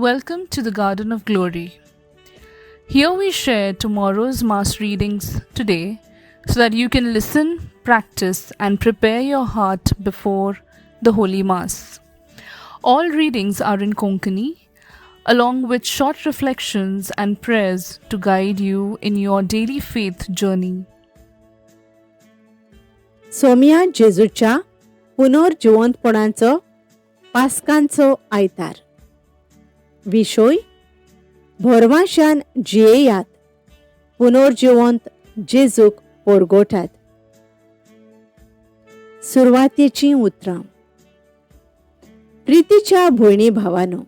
Welcome to the Garden of Glory. Here we share tomorrow's Mass readings today so that you can listen, practice, and prepare your heart before the Holy Mass. All readings are in Konkani, along with short reflections and prayers to guide you in your daily faith journey. Soumya जेजूच्या पुनर्जिवंतपणाचो पास्कांचो आयतार. विशय: भरवाशान जियेयात, पुनर्जिवंत जेजूक परगोटात. सुरवातेचीं उतरां. प्रितीच्या भयणी भावानो,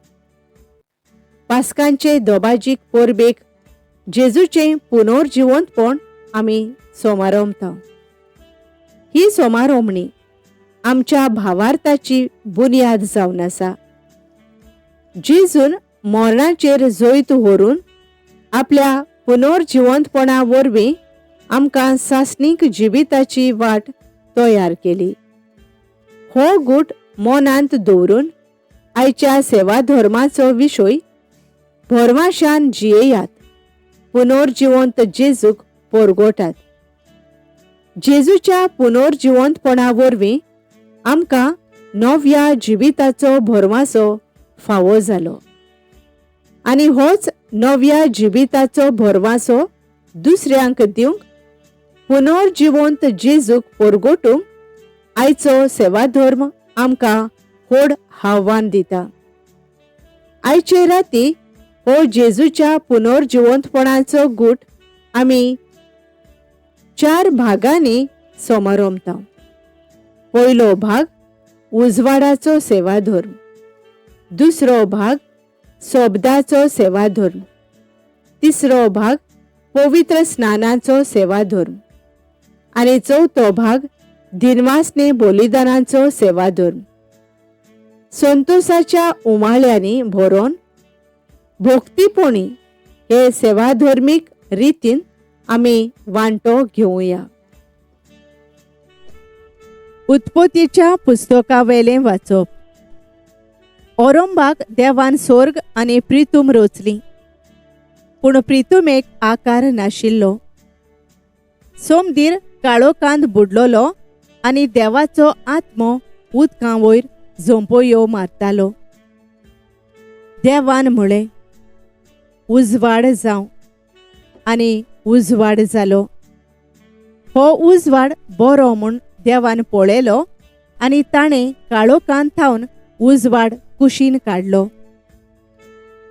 पास्कांचे दोबाजीक परबेक जेजूचें पुनर्जिवंतपण आमी सोमारोमता. ही सोमारोमणी आमच्या भावार्थाची बुन्याद जावन आसा. जेजून मरणाचेर जैत व्हरून आपल्या पुनर्जिवंतपणा वरवीं आमकां सासणीक जिविताची वाट तयार केली. हो गूट मनांत दवरून आयच्या सेवा धर्माचो विशय भरवाशान जियेयात, पुनर्जिवंत जेजूक परगोटात. जेजूच्या पुनर्जिवंतपणा वरवीं आमकां नव्या जिविताचो भरवासो फावो जालो आनी होच नव्या जिविताचो भरवासो दुसऱ्यांक दिवंक, पुनर्जिवंत जेजूक परगोटूंक आयचो सेवाधर्म आमकां व्हड आव्हान दिता. आयचे राती हो जेजूच्या पुनर्जिवंतपणाचो गूट आमी चार भागांनी समारोमता. पयलो भाग उजवाडाचो सेवाधर्म, दुसरो भाग शब्दाचो सेवाधर्म, तिसरो भाग पवित्र स्नानाचो सेवाधर्म आनी चवथो भाग दिनवासने बलिदानाचो सेवाधर्म. संतोषाच्या उमाळ्यांनी भरोन भक्तीपणी हे सेवाधर्मीक रितीन आमी वांटो घेवया. उत्पत्तीच्या पुस्तकावेलें वाचप. ओरंबाक देवान स्वर्ग आनी प्रितूम रचली, पूण प्रितुमेक आकार नाशिल्लो. सोमदीर काळोखांत बुडलोलो आनी देवाचो आत्मो उदकां वयर झोंपयो मारतालो. देवान म्हळें, उजवाड जावं, आनी उजवाड जालो. हो उजवाड बरो म्हूण देवान पळयलो आनी ताणें काळोखांत थावन उजवाड कुशीन काडलो.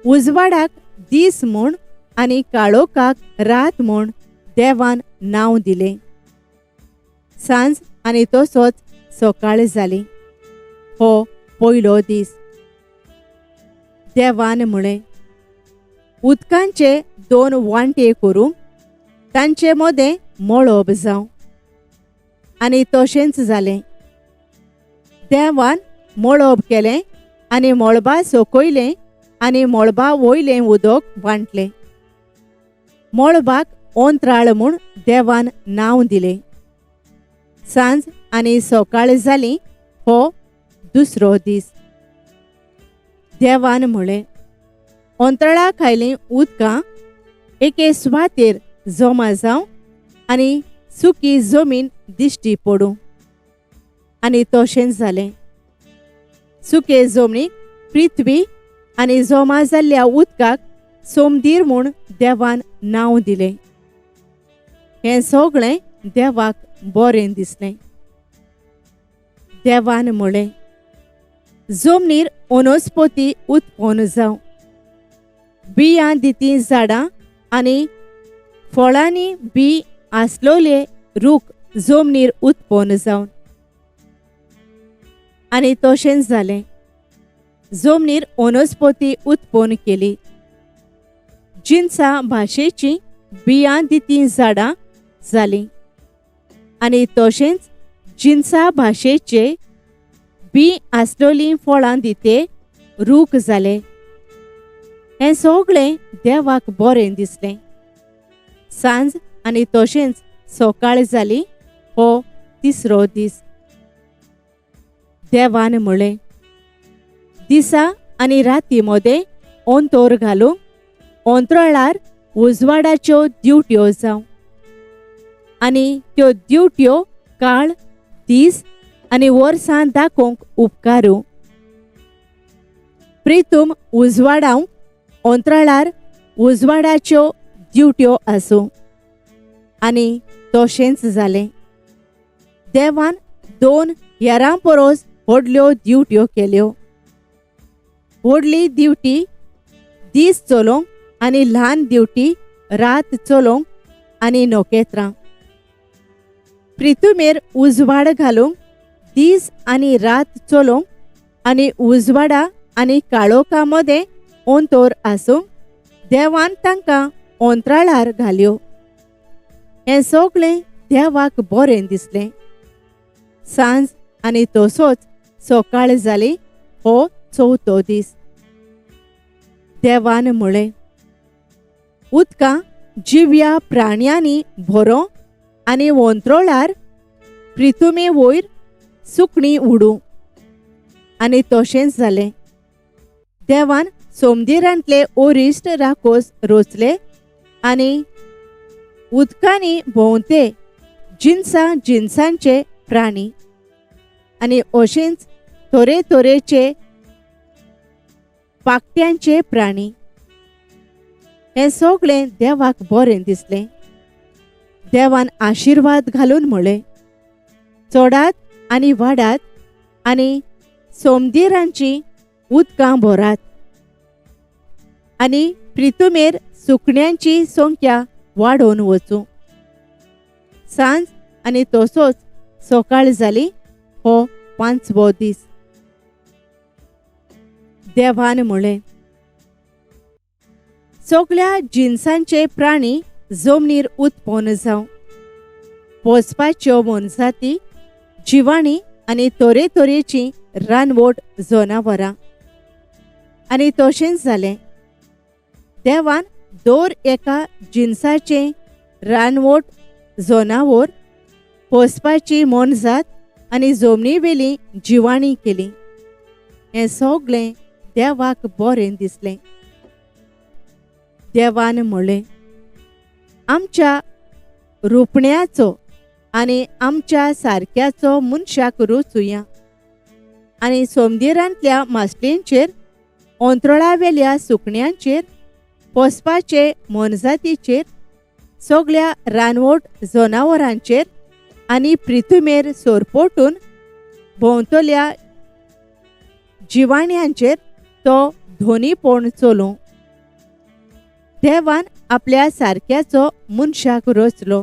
उजवाडाक दीस म्हूण आनी काळोखाक रात म्हूण देवान नांव दिलें. सांज आनी तसोच सकाळ जाली. हो पयलो दीस. देवान म्हळें, उदकांचे दोन वांटे करूंक तांचे मदें मळब जावं, आनी तशेंच जालें. देवान मळब केलें आनी मळबा सकयलें आनी मळबा वयलें उदक वांटलें. मळबाक ओंत्राळ म्हूण देवान नांव दिलें. सांज आनी सकाळ जाली. हो दुसरो दीस. देवान म्हळें, ओंतराळा खायलीं उदकां एके सुवातेर जमा जावं आनी सुकी जमीन दिश्टी पडूं, आनी तशेंच जालें. सुके जमनीक पृथ्वी आनी जमा जाल्ल्या उदकाक सोमदीर म्हूण देवान नांव दिलें. हें सगळें देवाक बरें दिसलें. देवान म्हळें, जमनीर वनस्पती उत्पन्न जावं, बियां दिती झाडां आनी फळांनी बी आसलोले रूख जमनीर उत्पन्न जावन, आनी तशेंच जालें. जमनीर वनस्पती उत्पन्न केली. जिन्सा भाशेची बियां दिती झाडां जालीं आनी तशेंच जिन्सा भाशेचे बी आसलोलीं फळां दिते रूख जाले. हें सगळें देवाक बरें दिसलें. सांज आनी तशेंच सकाळ जाली. हो तिसरो दीस. देवान म्हळें, दिसा आनी राती मदें ओंतोर घालूंक ओंतराळार उजवाडाच्यो दिवट्यो जावं आनी त्यो दिवट्यो काळ, दीस आनी वर्सां दाखोवंक उपकारूं. प्रितूम उजवाडावंक ओंतराळार उजवाडाच्यो दिवट्यो आसूं. आनी तशेंच जालें. देवान 2 हेरां परस व्हडल्यो दिवट्यो केल्यो. व्हडली दिवटी दीस चलोवंक आनी ल्हान दिवटी रात चलोवंक आनी नखेत्रां. प्रितुमेर उजवाड घालूंक दीस आनी रात चलोवंक आनी उजवाडा आनी काळोखा मदें ओंतोर आसूंक देवान तांकां ओंतराळार घाल्यो. हें सगळें देवाक बरें दिसलें. सांज आनी तसोच सकाळ जाली. हो चवथो दीस. देवान म्हळें, उदकां जिव्या प्राण्यांनी भरों आनी ओंतरोळार प्रितुमे वयर सुकणीं उडूं. आनी तशेंच जालें. देवान सोमदिरांतले ओरिश्ट राकोस रोचले आनी उदकांनी भोंवते जिनसां जिनसांचे प्राणी आनी अशेंच तरेतरेचे पाकट्यांचे प्राणी. हें सगळें देवाक बरें दिसलें. देवान आशिर्वाद घालून म्हळें, चडात आनी वाडात आनी सोमदिरांची उदकां भरात आनी प्रितुमेर सुकण्यांची संख्या वाडोवन वचूं. सांज आनी तसोच सकाळ जाली. हो 5वो दीस. देवान म्हळें, सगळ्या जिनसांचे प्राणी जमनीर उत्पन्न जावं. पोसपाच्यो मोनजाती, जिवाणी आनी तरेतरेची रानवट जनावरां. आनी तशेंच जालें. देवान दर एका जिनसाचें रानवट जनावर, पोसपाची मोनजात आनी जमनीवेली जिवाणी केली. हें सगळें देवाक बरें दिसलें. देवान म्हळें, आमच्या रुपण्याचो आनी आमच्या सारक्याचो मनशाक रोचुया आनी सोमदिरांतल्या मासळेंचेर, ओंतरोळावेल्या सुकण्यांचेर, पोसपाचे मोनजातीचेर, सगळ्या रानवट जनावरांचेर आनी प्रितुमेर सोरपोटून भोंवतल्या जिवाण्यांचेर तो धोनीपण चलोवं. देवान आपल्या सारक्याचो मनशाक रचलो.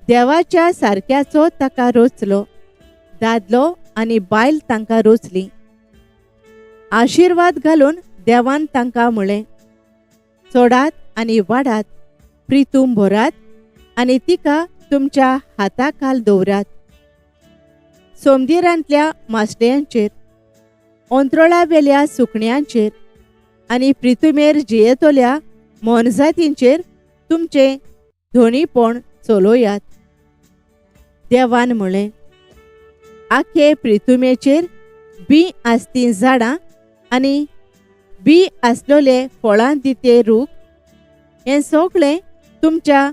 देवाच्या सारक्याचो ताका रचलो. दादलो आनी बायल तांकां रचली. आशिर्वाद घालून देवान तांकां म्हळें, चडात आनी वाडात, प्रितूम भरात आनी तिका तुमच्या हाताखाल दवरात. सोमदिरांतल्या मासळयांचेर, ओंतरोळावेल्या सुकण्यांचेर आनी प्रितुमेर जियेतल्या मोनजातींचेर तुमचें धोनीपण चलोयात. देवान म्हळें, आखे प्रितुमेचेर बी आसती झाडां आनी बी आसलेले फळां दिते रूख, हें सगळें तुमच्या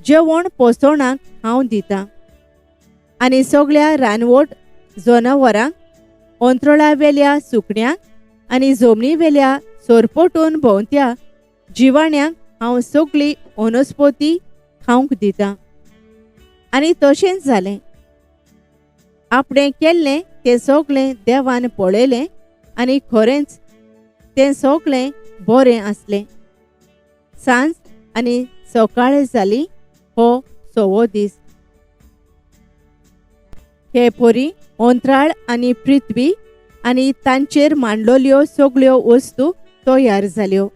जेवण पोसवणाक हांव दितां. आनी सगळ्या रानवट जनावरांक, ओंतरोळावेल्या सुकण्यांक आनी जमनीवेल्या सोरपोटून भोंवत्या जिवाण्यांक हांव सगळी वनस्पती खावंक दितां. आनी तशेंच जालें. आपणें केल्लें तें सगळें देवान पळयलें आनी खरेंच तें सगळें बरें आसलें. सांज आनी सकाळ जाली. हो 6वो दीस. हे परी ओंतराळ आनी पृथ्वी आनी तांचेर मांडलेल्यो सगळ्यो वस्तू तयार जाल्यो.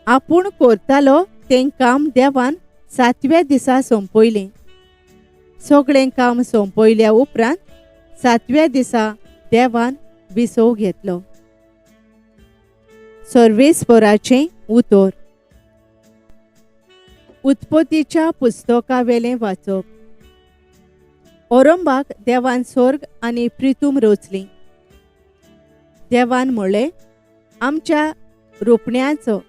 आपूण करतालो तें काम देवान 7व्या दिसा सोंपयलें. सगळें काम सोंपयल्या उपरांत 7व्या दिसा देवान विसव घेतलो. सर्वेस्पराचें उतर. उत्पत्तीच्या पुस्तकावेलें वाचप. ओरंबाक देवान स्वर्ग आनी प्रितूम रचली. देवान म्हळें, आमच्या रुपण्याचो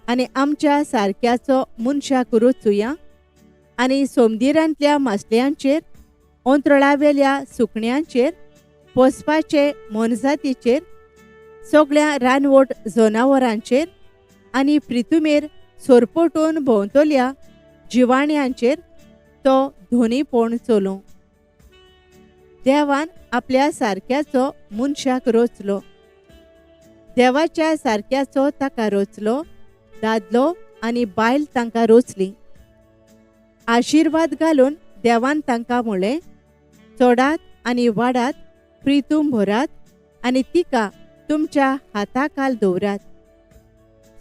आनी आमच्या सारक्याचो मनशाक रचुया आनी सोमदिरांतल्या मासल्यांचेर, अंतरळावेल्या सुकण्यांचेर, पोसपाचे मोनजातीचेर, सगळ्या रानवट जनावरांचेर आनी प्रितुमेर सोरपोटून भोंवतल्या जिवाण्यांचेर तो धोनीपण चलोवं. देवान आपल्या सारक्याचो मनशाक रचलो. देवाच्या सारक्याचो ताका रचलो. दादलो आनी बायल तांकां रचली. आशिर्वाद घालून देवान तांकां म्हळें, चडात आनी वाडात, प्रितूम भरात आनी तिका तुमच्या हाताखाल दवरात.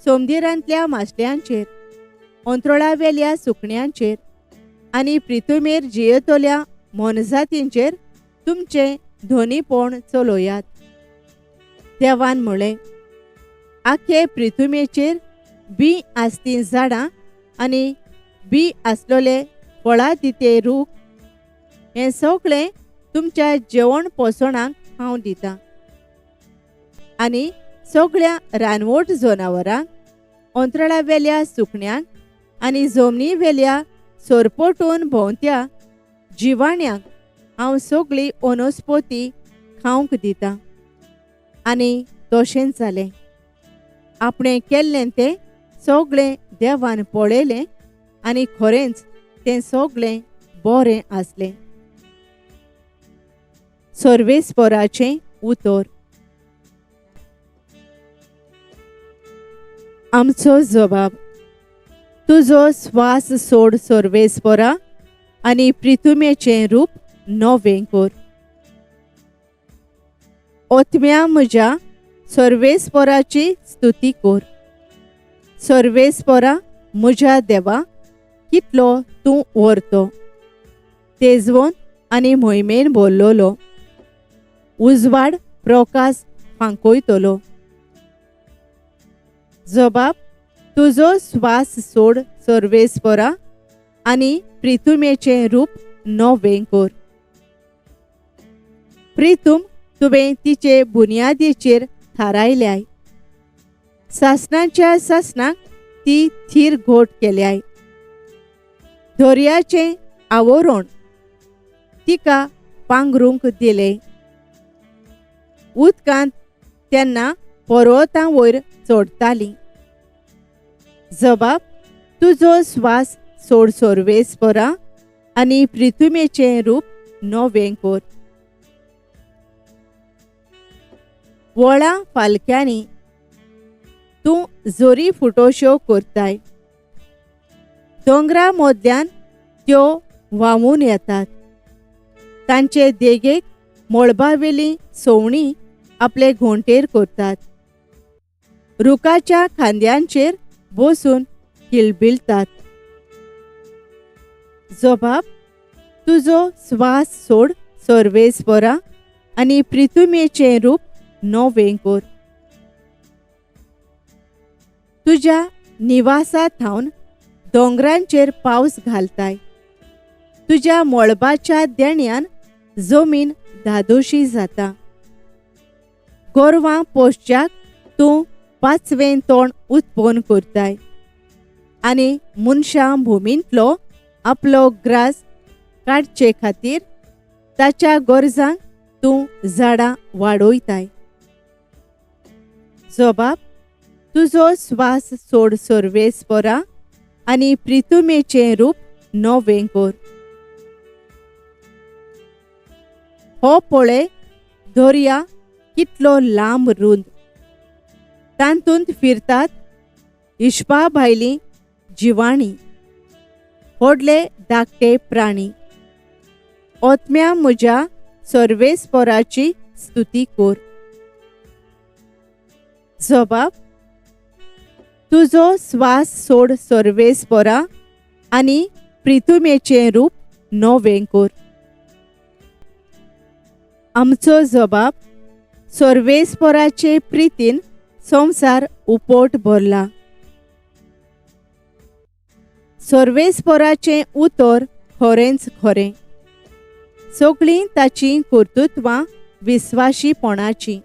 सोमदिरांतल्या मासल्यांचेर, अंतरळावेल्या सुकण्यांचेर आनी प्रितुमेर जियेतल्या मोनजातींचेर तुमचें धोनीपण चलोयात. देवान म्हळें, आखे प्रितुमेचेर बी आसती झाडां आनी बी आसलोले फळां दिते रूख हें सगळें तुमच्या जेवण पोसणाक हांव दितां. आनी सगळ्या रानवट जनावरांक, अंतराळावेल्या सुकण्यांक आनी जमनीवेल्या सोरपोटून भोंवत्या जिवाण्यांक हांव सगळी वनस्पती खावंक दितां. आनी तशेंच जालें. आपणें केल्लें तें सगळें देवान पळयलें आनी खरेंच तें सगळें बरें आसलें. सर्वेस्पराचें उतर. आमचो जबाब. तुजो स्वास सोड सर्वेस्परा आनी प्रितुमेचें रूप नवें कर. ओतम्या म्हज्या सर्वेस्पराची स्तुती कर. सर्वेस्परा म्हज्या देवा, कितलो तूं व्हरतो, तेजवोन आनी मोहिमेन भरलोलो, उजवाड प्रकाश फांकयतलो. जबाब. तुजो स्वास सोड सर्वेस्परा आनी प्रितुमेचें रूप नवें कर. प्रितूम तुवें तिचे बुन्यादीचेर थारायल्याय, सासणाच्या सासणाक ती थीर घोट केल्याय. दर्याचें आवरण तिका पांगरूंक दिलें. उदकांत तेन्ना पर्वतां वयर चडटाली. जबाब. तुजो स्वास सोड सर्वेस्परा आनी प्रितुमेचें रूप नवें कर. वळां फालक्यांनी तूं जोरी फुटोश्यो करताय. दोंगरा मदल्यान त्यो व्हांवून येतात. तांचे देगेक मळबावेली सवणीं आपले घोंटेर करतात. रुखाच्या खांद्यांचेर बसून किलबिलतात. जबाब. तुजो स्वास सोड सर्वेस्परा आनी प्रितुमेचें रूप नवें कर. तुज्या निवासा थावन दोंगरांचेर पावस घालताय. तुज्या मळबाच्या देण्यान जमीन धादोशी जाता. गोरवां पोसच्याक तूं पांचवें तोंड उत्पन्न करताय आनी मनशां भुमींतलो आपलो ग्रास काडचे खातीर ताच्या गरजांक तूं झाडां वाडयताय. जबाब. तुजो स्वास सोड सर्वेस्परा आनी प्रितुमेचें रूप नवें कर. हो पळय दर्या कितलो लांब रुंद, तातूंत फिरतात हिशपा भायली जिवाणी, व्हडले धाकटे प्राणी. ओतम्या म्हज्या सर्वेस्पराची स्तुती कर. जबाब. तुजो स्वास सोड सर्वेस्परा आनी प्रितुमेचें रूप नवें कर. आमचो जबाब. सर्वेस्पराचे प्रितीन संवसार उपोट भरला. सर्वेस्पराचें उतर खरेंच खरें, सगळीं ताचीं कर्तृत्वां विस्वाशीपणाचीं.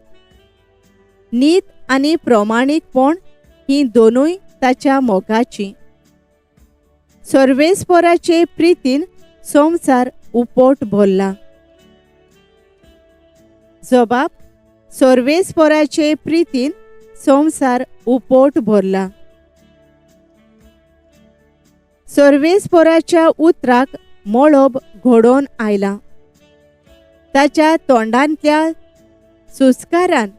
नीत आनी प्रमाणीकपण हीं दोनूय ताच्या मोगाचीं. सर्वेस्पोराचे प्रितीन संवसार उपोट भरला. जबाब सर्वेस्पोराचे प्रितीन संवसार उपोट भरला. सर्वेस्पोराच्या उतराक मळब घडोवन आयलां. ताच्या तोंडांतल्या सुस्कारान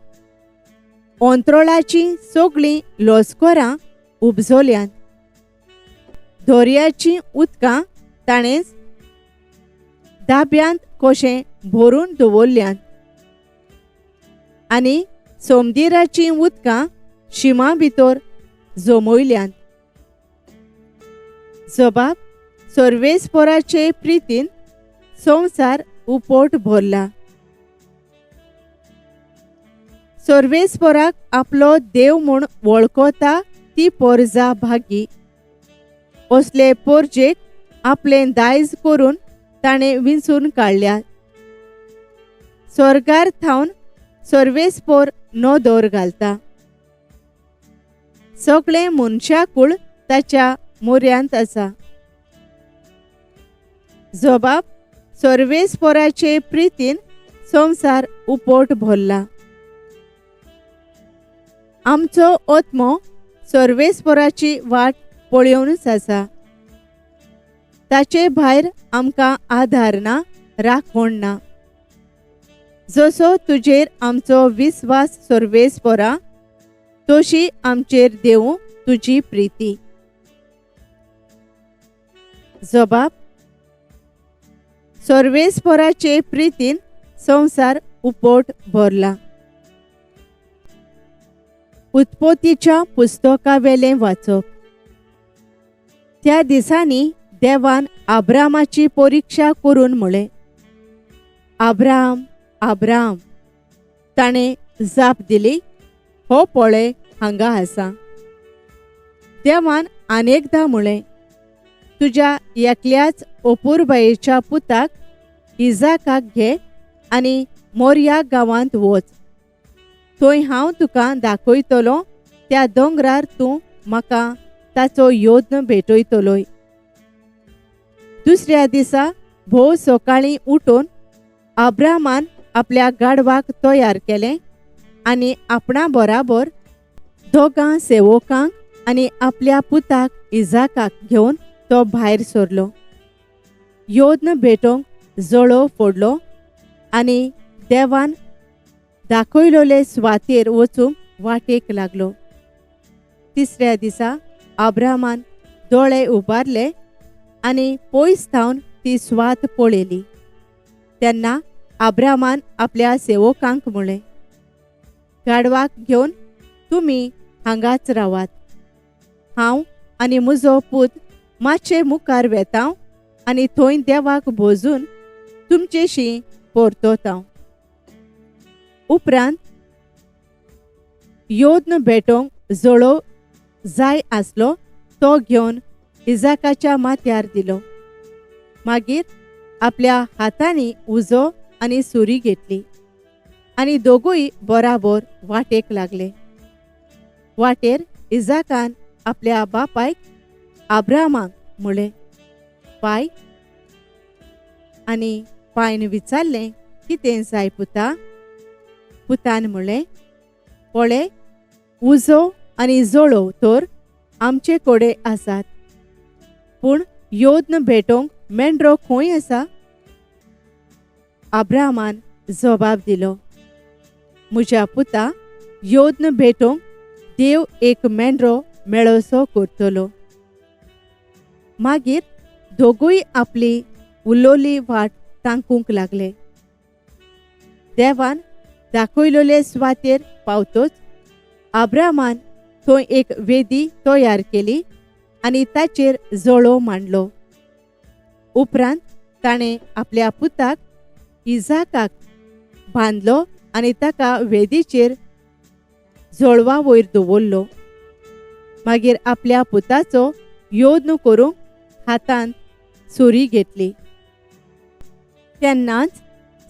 अंत्रोळाचीं सगळीं लस्करां उपजल्यांत. दर्याचीं उदकां ताणेंच दाब्यांत कशें भरून दवरल्यांत आनी सोमदिराचीं उदकां शिमा भितर जमयल्यांत. जबाब सर्वेस्पोराचे प्रितीन संवसार उपोट भरला. सर्वेस्पोराक आपलो देव म्हूण वळखता ती पोरजा भागी. असले पोरजेक आपलें दायज करून ताणें विंचून काडल्यात. स्वर्गार थावन सर्वेस्पोर नदर घालता. सगळें मनशाकूळ ताच्या मोऱ्यांत आसा. जबाब सर्वेस्पोराचे प्रितीन संवसार उपोट भरला. आमचो आत्मो सर्वेस्पोराची वाट पळोवनच आसा. ताचे भायर आमकां आधार ना, राखण ना. जसो तुजेर आमचो विस्वास सर्वेस्पोरा, तशी आमचेर देवूं तुजी प्रिती. जबाब सर्वेस्पोराचे प्रितीन संवसार उपोट भरला. उत्पत्तीच्या पुस्तकावेलें वाचप. त्या दिसांनी देवान आब्रामाची परिक्षा करून म्हळें, आब्राम, आब्राम. ताणें जाप दिली, हो पळय हांगा आसा. देवान अनेकदां म्हळें, तुज्या एकल्याच अपुरबायेच्या पुताक इजाकाक घे आनी मोरया गांवांत वच. थंय हांव तुका दाखयतलो त्या दोंगरार तूं म्हाका ताचो यत्न भेटयतलोय. दुसऱ्या दिसा भोव सकाळीं उठून आब्रामान आपल्या गाडवाक तयार केलें आनी आपणा बराबर दोगां सेवकांक आनी आपल्या पुताक इजाकाक घेवन तो भायर सरलो. यत्न भेटोवंक जळोव फोडलो आनी देवान दाखयलोले सुवातेर वचूंक वाटेक लागलो. तिसऱ्या दिसा आब्रामान दोळे उबारले आनी पयस थावन ती सुवात पळयली. तेन्ना आब्रामान आपल्या सेवकांक म्हळें, गाडवाक घेवन तुमी हांगाच रावात. हांव आनी म्हजो पूत मातशे मुखार वेतांव आनी थंय देवाक भोजून तुमचेशी परततांव. उपरांत यत्न भेटोवंक जळोव जाय आसलो तो घेवन इजाकाच्या माथ्यार दिलो. मागीर आपल्या हातांनी उजो आनी सुरी घेतली आनी दोगूय बराबर वाटेक लागले. वाटेर इजाकान आपल्या बापायक आब्रामाक म्हळें, पाय. आनी पायन विचारलें, कितें जाय पुता? पुतान म्हळें, पळय उजो आनी जळोव तर आमचे कडेन आसात, पूण यत्न भेटोवंक मेंढरो खंय आसा? आब्रामान जबाब दिलो, म्हज्या पुता, यत्न भेटोवंक देव एक मेंढरो मेळोसो करतलो. मागीर दोगूय आपली उलोली वाट तांकूंक लागले. देवान दाखयलोले सुवातेर पावतोच आब्रामान थंय एक वेदी तयार केली आनी ताचेर जळोव मांडलो. उपरांत ताणें आपल्या पुताक इजाकाक बांदलो आनी ताका वेदीचेर जळवा वयर दवरलो. मागीर आपल्या पुताचो यत्न करूंक हातांत सुरी घेतली. तेन्नाच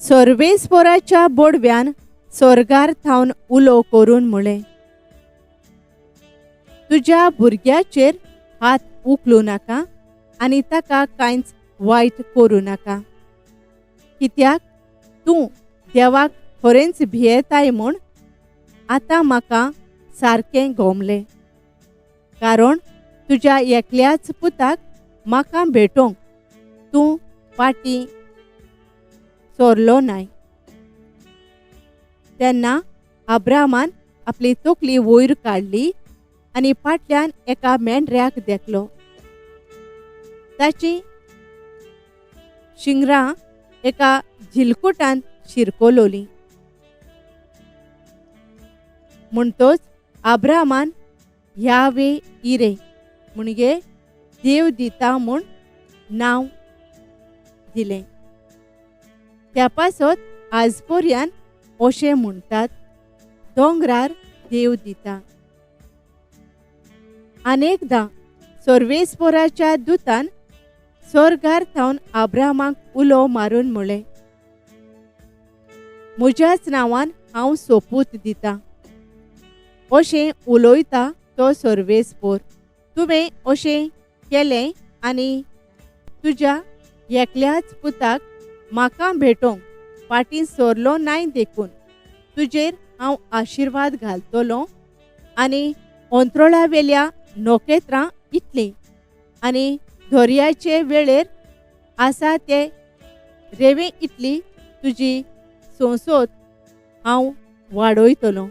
सर्वेस्पोराच्या बोडव्यान सोर्गार थावन उलो करून म्हळें, तुज्या भुरग्याचेर हात उखलूं नाका आनी ताका कांयच वायट करूं नाका, कित्याक तूं देवाक खरेंच भियेताय म्हूण आतां म्हाका सारकें गोमलें. कारण तुज्या एकल्याच पुताक म्हाका भेटोवंक तूं फाटीं सरलो नाय. तेन्ना अब्राहमान आपली तकली वयर काडली आनी फाटल्यान एका मेंढऱ्याक देखलो. ताची शिंगरां एका झिलकुटान शिरकलोली. म्हणटच अब्राहमान यावे इरे म्हणजे देव दिता म्हूण नांव दिलें. त्या पासत आज पर्यंत अशें म्हणटात, दोंगरार देव दिता. अनेकदां सर्वेस्पोराच्या दुतान स्वर्गार थावन अब्राहमाक उलो मारून म्हळें, म्हज्याच नांवान हांव सोपूत दितां. अशें उलयता तो सर्वेस्पोर. तुवें अशें केलें आनी तुज्या एकल्याच पुताक म्हाका भेटोवंक फाटीं सरलो नाय देखून तुजेर हांव आशिर्वाद घालतलो आनी अंत्रोळावेल्या नखेत्रां इतलीं आनी दर्याचे वेळेर आसा ते रेंवे इतली तुजी संसद हांव वाडयतलो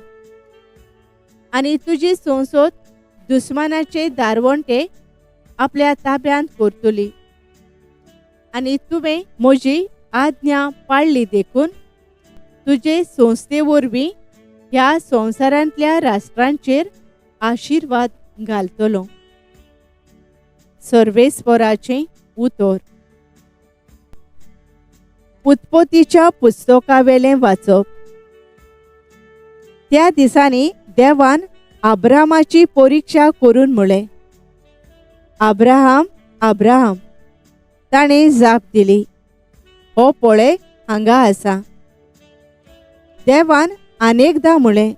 आनी तुजी संसद दुस्मानाचे दारवंटे आपल्या ताब्यांत करतली. आनी तुवें म्हजी आज्ञा पाळ्ळी देखून तुजे संस्थे वरवीं ह्या संवसारांतल्या राष्ट्रांचेर आशिर्वाद घालतलो. सर्वेस्पराचें उतर. उत्पत्तीच्या पुस्तकावेलें वाचप. त्या दिसांनी देवान अब्राहमाची परिक्षा करून म्हळें, अब्राहम, अब्राहम. ताणें जाप दिली, हो पळय हांगा आसा. देवान अनेकदां म्हळें,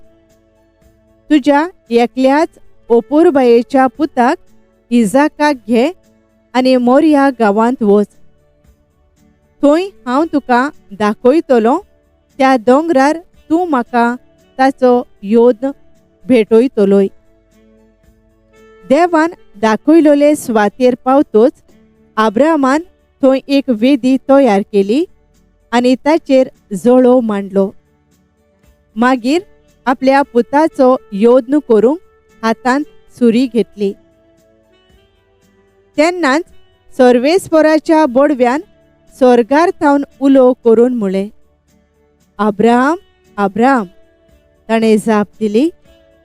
तुज्या एकल्याच ओपुरबायेच्या पुताक इजाकाक घे आनी मोरया गांवांत वच. थंय हांव तुका दाखयतलो त्या दोंगरार तूं म्हाका ताचो योद भेटयतलोय. देवान दाखयलोले सुवातेर पावतोच अब्राहमान थंय एक वेदी तयार केली आनी ताचेर जळोव मांडलो. मागीर आपल्या पुताचो यत्न करूंक हातांत सुरी घेतली. तेन्नाच सर्वेस्पराच्या बोडव्यान स्वर्गार थावन उलो करून म्हळें, अब्राहम, अब्राहम. ताणें जाप दिली,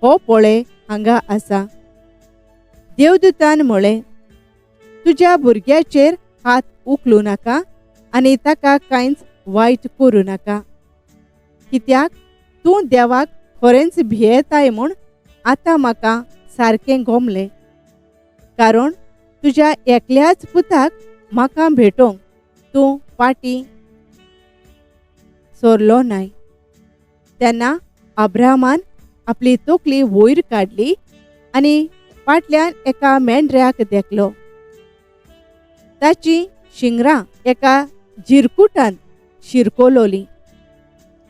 हो पळय हांगा आसा. देवदूतान म्हळें, तुज्या भुरग्याचेर हात उखलूं नाका आनी ताका कांयच वायट करूं नाका, कित्याक तूं देवाक खरेंच भियेताय म्हूण आतां म्हाका सारकें गोमलें. कारण तुज्या एकल्याच पुताक म्हाका भेटोवंक तूं फाटीं सरलो नाय. तेन्ना अब्राहमान आपली तकली वयर काडली आनी फाटल्यान एका मेंढऱ्याक देखलो. ताची शिंगरां एका जिरकुटान शिरकोलोली.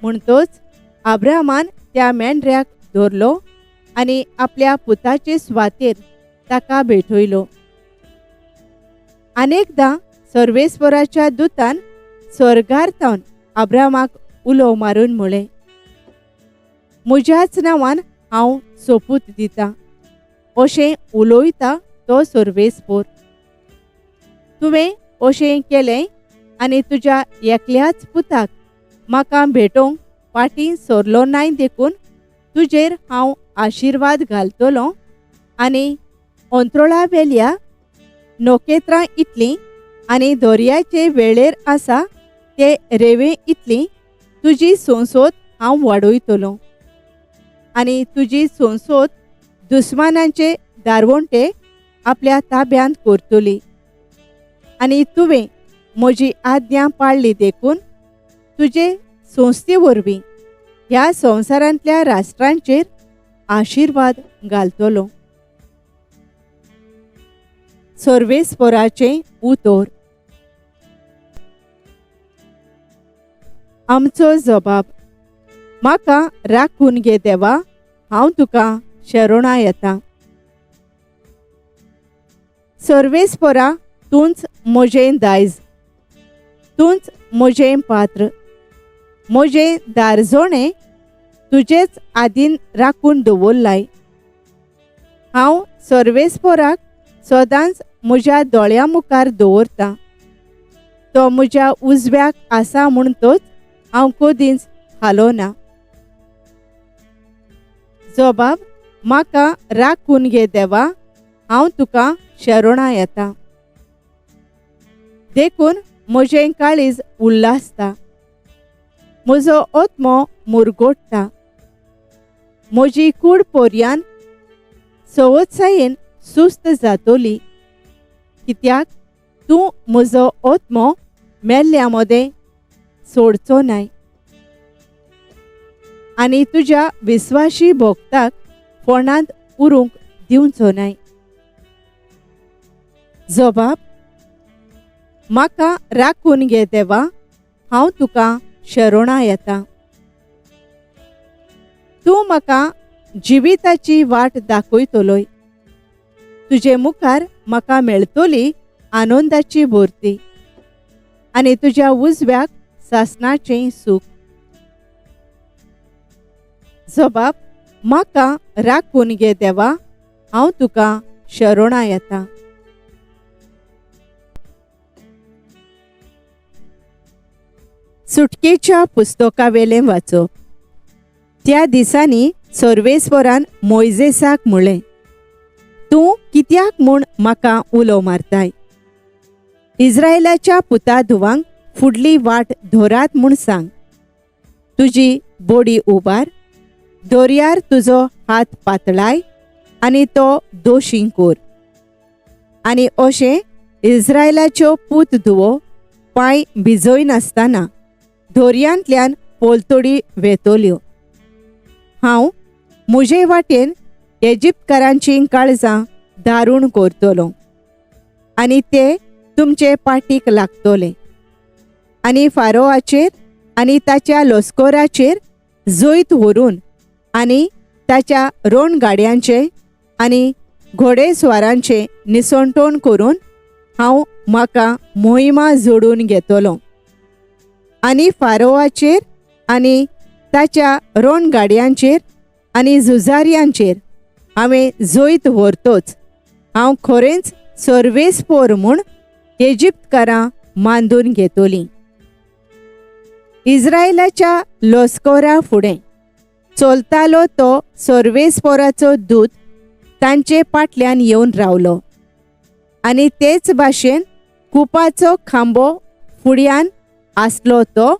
म्हणटच अब्राहमान त्या मेंढऱ्याक धरलो आनी आपल्या पुताचे सुवातेर ताका भेटयलो. अनेकदां सर्वेस्पराच्या दुतान स्वर्गार थावन अब्राहमाक उलो मारून म्हळें, म्हज्याच नांवान हांव सोपूत दितां. अशें उलयता तो सर्वेस्पोर. तुवें अशें केलें आनी तुज्या एकल्याच पुताक म्हाका भेटोवंक फाटीं सरलो नाय देखून तुजेर हांव आशिर्वाद घालतलो आनी अंत्रोळावेल्या नखेत्रां इतलीं आनी दर्याचे वेळेर आसा ते रेंवे इतली तुजी संसद हांव वाडयतलो आनी तुजी संसद दुस्मानांचे दारवंटे आपल्या ताब्यांत करतली. आनी तुवें म्हजी आज्ञा पाळ्ळी देखून तुजे संस्थे वरवीं ह्या संवसारांतल्या राष्ट्रांचेर आशिर्वाद घालतलो. सर्वेस्पराचें उतर. आमचो जबाब. म्हाका राखून घे देवा, हांव तुका शरणा येता. सर्वेस्परा, तूंच म्हजें दायज, तूंच म्हजें पात्र, म्हजें दारजोणें तुजेच आदीन राखून दवरलाय. हांव सर्वेस्पराक सदांच म्हज्या दोळ्यां मुखार दवरतां. तो म्हज्या उजव्याक आसा म्हणटच हांव कदींच हालोना. जबाब. म्हाका राखून घे देवा, हांव तुका शरणा येता. देखून म्हजें काळीज उल्हासता, म्हजो आत्मो मुरगोडटा, म्हजी कूड पोरयान सवत्सायेन सुस्त जातली, कित्याक तूं म्हजो आत्मो मेल्ल्या मदें सोडचो नाय आनी तुज्या विस्वाशी भोगताक फोंडांत उरूंक दिवचो नाय. जबाब. म्हाका राखून घे देवा, हांव तुका शरणा येता. तूं म्हाका जिविताची वाट दाखयतलोय, तुजे मुखार म्हाका मेळटली आनंदाची भरती आनी तुज्या उजव्याक सासणाचें सूख. जबाब. म्हाका राखून घे देवा, हांव तुका शरणा येता. सुटकेच्या पुस्तकावेलें वाचप. त्या दिसांनी सर्वेस्परान मोयजेसाक म्हळें, तूं कित्याक म्हूण म्हाका उलो मारताय? इस्रायलाच्या पुता धुवांक फुडली वाट धरात म्हूण सांग. तुजी बोडी उबार, दर्यार तुजो हात पातळाय आनी तो दोशी कोर. आनी अशें इस्रायलाच्यो पूत धुवो पांय भिजयनासतना दर्यांतल्यान पोलतोडी वेतल्यो. हांव म्हजे वाटेन इजिप्तकारांचीं काळजां दारूण करतलो आनी ते तुमचे पाटीक लागतले आनी फारोआचेर आनी ताच्या लश्कराचेर जैत व्हरून आनी ताच्या रणगाड्यांचे आनी घोडेस्वारांचे निसणटण करून हांव म्हाका मोहिमा जोडून घेतलो. आनी फारोआचेर आनी ताच्या रणगाड्यांचेर आनी झुजार्यांचेर हांवें जैत व्हरतोच हांव खरेंच सर्वेस्पोर म्हूण इजिप्तकारां मांदून घेतलीं. इस्रायलाच्या लश्करा फुडें चलतालो तो सर्वेस्पोराचो दूत तांचे फाटल्यान येवन रावलो आनी तेच भाशेन कुपाचो खांबो फुड्यान आसलो तो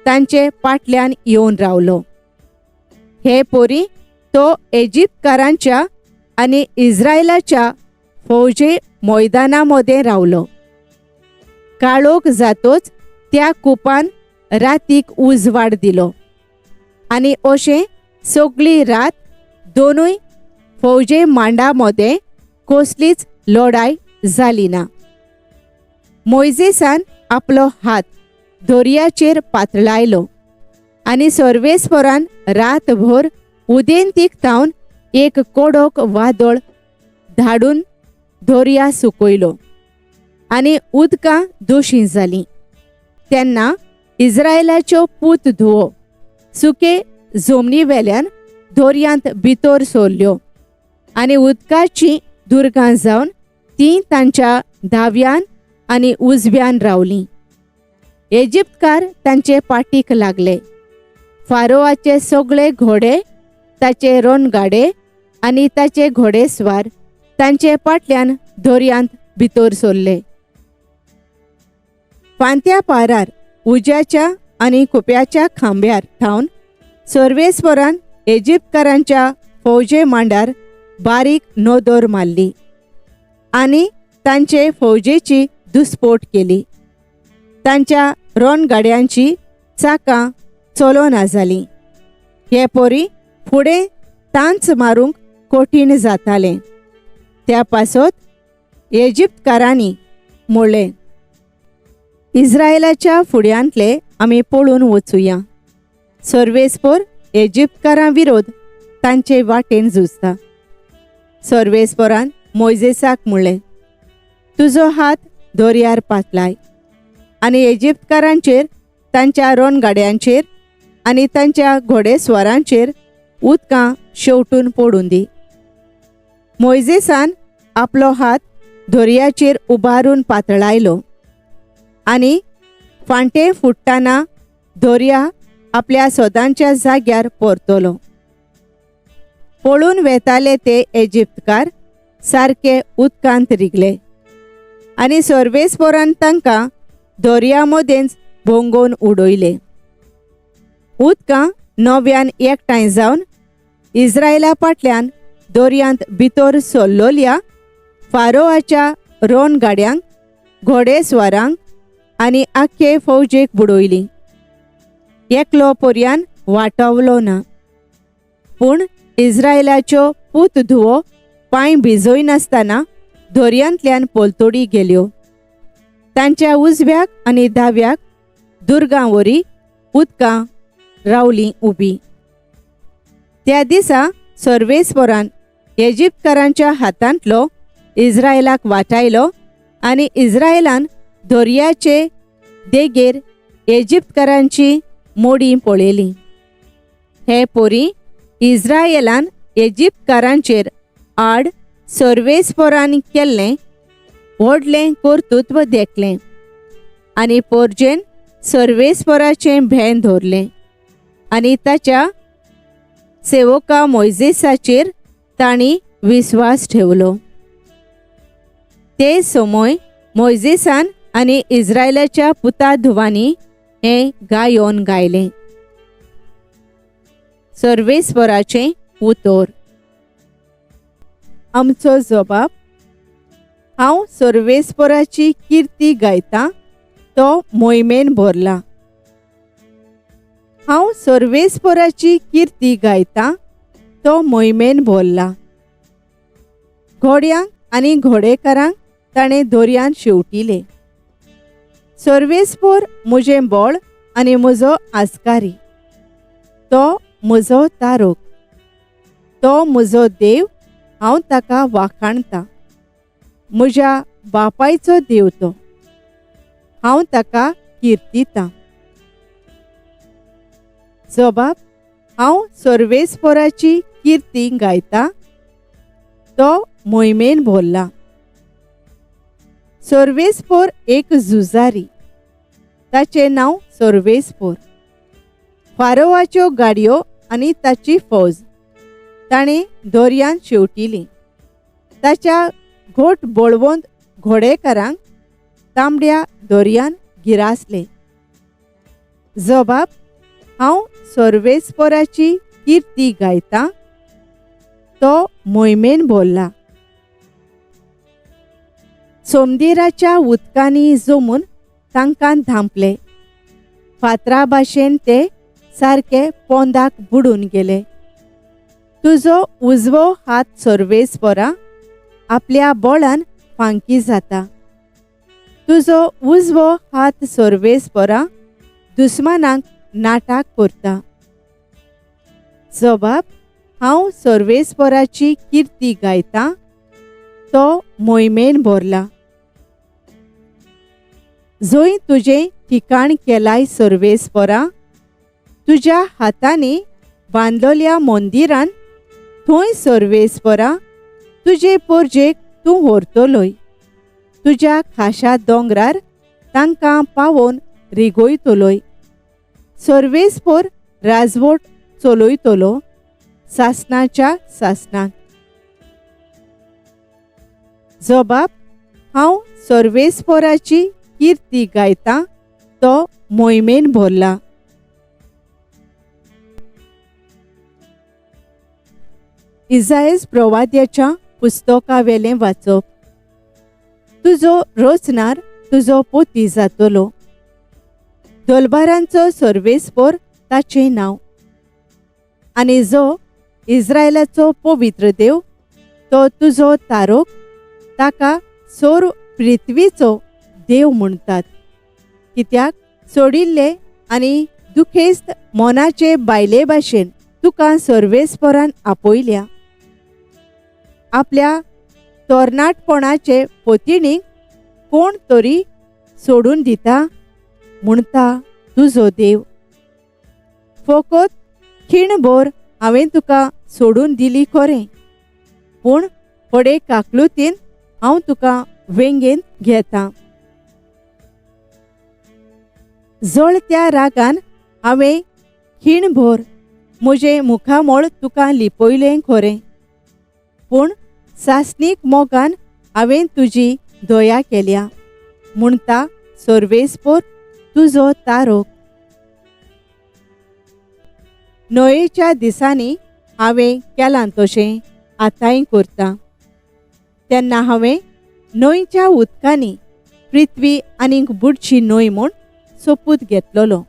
तांचे फाटल्यान येवन रावलो. हे पोरी तो इजिप्तकारांच्या आनी इस्रायलाच्या फौजे मैदाना मदें रावलो. काळोख जातोच त्या कुपान रातीक उजवाड दिलो आनी अशें सगळी रात दोनूय फौजे मांडा मदें कसलीच लढाय जाली ना. मोयजेसान आपलो हात दर्याचेर पातळायलो आनी सर्वेस्परान रातभर उदेंतीक थावन एक कडक वादळ धाडून दर्या सुकयलो आनी उदकां दोशी जालीं. तेन्ना इस्रायलाच्यो पूत धुवो सुके जमनी वेल्यान दर्यांत भितर सरल्यो आनी उदकाचीं दुर्गां जावन तीं तांच्या दाव्यान आनी उजव्यान रावलीं. इजिप्तकार तांचे पाटीक लागले. फारोआचे सगळे घोडे, ताचे रणगाडे आनी ताचे घोडेस्वार तांचे फाटल्यान दर्यांत भितर सरले. फांत्या पारार उज्याच्या आनी कुप्याच्या खांब्यार थावन सर्वेस्परान इजिप्तकारांच्या फौजे मांडार बारीक नदर मारली आनी तांचे फौजेची दुस्पोट केली. तांच्या रणगाड्यांची चाकां चलोना जालीं हे पोरी फुडें तांच मारूंक कठीण जातालें. त्या पासत इजिप्तकारांनी म्हणलें, इस्रायलाच्या फुड्यांतले आमी पळून वचुया. सर्वेस्पोर इजिप्तकारां विरोध तांचे वाटेन झुजता. सर्वेस्पोरान मोयजेसाक म्हणलें, तुजो हात दर्यार पातलाय आनी इजिप्तकारांचेर, तांच्या रणगाड्यांचेर आनी तांच्या घोडेस्वारांचेर उदकां शेवटून पडून दी. मोयजेसान आपलो हात दर्याचेर उबारून पातळायलो आनी फांटे फुट्टाना दर्या आपल्या सदांच्या जाग्यार परतलो. पळून वेताले ते इजिप्तकार सारके उदकांत रिगले आनी सर्वेस्पोरान तांकां दर्या मदेंच भोंगोवन उडयले. उदकां नव्यान एकठांय जावन इस्रायला फाटल्यान दर्यांत भितर सरलोल्या फारोआच्या रणगाड्यांक, घोडेस्वारांक आनी आख्खे फौजेक बुडयली. एकलो पर्यान वाटावलो ना. पूण इस्रायलाच्यो पूत धुवो पांय भिजयनासतना दर्यांतल्यान पलतडी गेल्यो. तांच्या उजव्याक आनी दाव्याक दुर्गां वरी उदकां रावलीं उबी. त्या दिसा सर्वेस्पोरान इजिप्तकारांच्या हातांतलो इस्रायलाक वाटायलो आनी इस्रायलान दर्याचे देगेर इजिप्तकारांची मोडीं पळयलीं. हे पोरी इस्रायलान इजिप्तकारांचेर आड सर्वेस्पोरान केल्लें व्हडलें कर्तृत्व देखलें आनी पोरजेन सर्वेस्पोराचें भें धरलें आनी ताच्या सेवका मोयजेसाचेर तांणी विस्वास ठेवलो. ते समय मोयजेसान आनी इस्रायलाच्या पुता धुवांनी हें गायोन गायलें. सर्वेस्पोराचें उतर. आमचो जबाब. हांव सर्वेस्पोराची किर्ती गायतां, तो मोहिमेन भरला. हांव सर्वेस्पोराची किर्ती गायतां, तो मोहिमेन भरला. घोड्यांक आनी घोडेकारांक ताणें दर्यांत शेवटिले. सर्वेस्पोर म्हजें बळ आनी म्हजो आस्कारी, तो म्हजो तारोक, तो म्हजो देव, हांव ताका वाखाणतां. म्हज्या बापायचो देव तो, हांव ताका किर्तितां. जबाब. हांव सर्वेस्पोराची किर्ती गायतां, तो मोहिमेन भरला. सर्वेस्पोर एक झुजारी, ताचें नांव सर्वेस्पोर. फारोवाच्यो गाडयो आनी ताची फौज ताणें दर्यांत शेवटिली. ताच्या घोट बळवंत घोडेकारांक तांबड्या दर्यान गिरासले. जबाब. हांव सर्वेस्पोराची किर्ती गायतां, तो मोहिमेन भरला. सोमदिराच्या उदकांनी जमून तांकां धांपले. फातरा भाशेन ते सारके पोंदाक बुडून गेले. तुजो उजवो हात सर्वेस्पोरा आपल्या बळान फांकी जाता. तुजो उजवो हात सर्वेस्पोरा दुस्मानाक नाटाक करता. जबाब. हांव सर्वेस्पोराची किर्ती गायतां, तो मोहिमेन भरला. जंय तुजें ठिकाण केलाय सर्वेस्पोरा, तुज्या हातांनी बांदलोल्या मंदिरान, थंय सर्वेस्पोरा तुजे पोरजेक तूं व्हरतलोय. तुज्या खाशा दोंगरार तांकां पावोवन रिगयतलोय. सर्वेस्पोर राजवट चलयतलो सासणाच्या सासणाक. जबाब. हांव सर्वेस्पोराची किर्ती गायतां, तो मोहिमेन भरला. इजायस प्रवाद्याच्या पुस्तकावेलें वाचप. तुजो रचणार तुजो पोती जातलो. दलबारांचो सर्वेस्पोर ताचें नांव. आनी जो इस्रायलाचो पवित्र देव तो तुजो तारोक, ताका सोर पृथ्वीचो देव म्हणटात. कित्याक सोडिल्ले आनी दुखेस्त मनाचे बायले भाशेन तुका सर्वेस्परान आपयल्या. आपल्या तरणाटपणाचे पोतिणीक कोण तरी सोडून दिता म्हणटा तुजो देव. फकत खीणभर हांवें तुका सोडून दिली खरें, पूण फुडें काकलुतीन हांव तुका वेंगेंत घेता. जळत्या रागान हांवें खीणभर म्हजें मुखामळ तुका लिपयलें खरें, पूण सासणीक मोगान हांवें तुजी दया केल्या म्हणटा सर्वेस्पर तुजो तारोक. न्हंयेच्या दिसांनी हांवें केलां तशें आतांय करता. तेन्ना हांवें न्हंयच्या उदकांनी पृथ्वी आनीक बुडची न्हय म्हूण सोपूत घेतलेलो.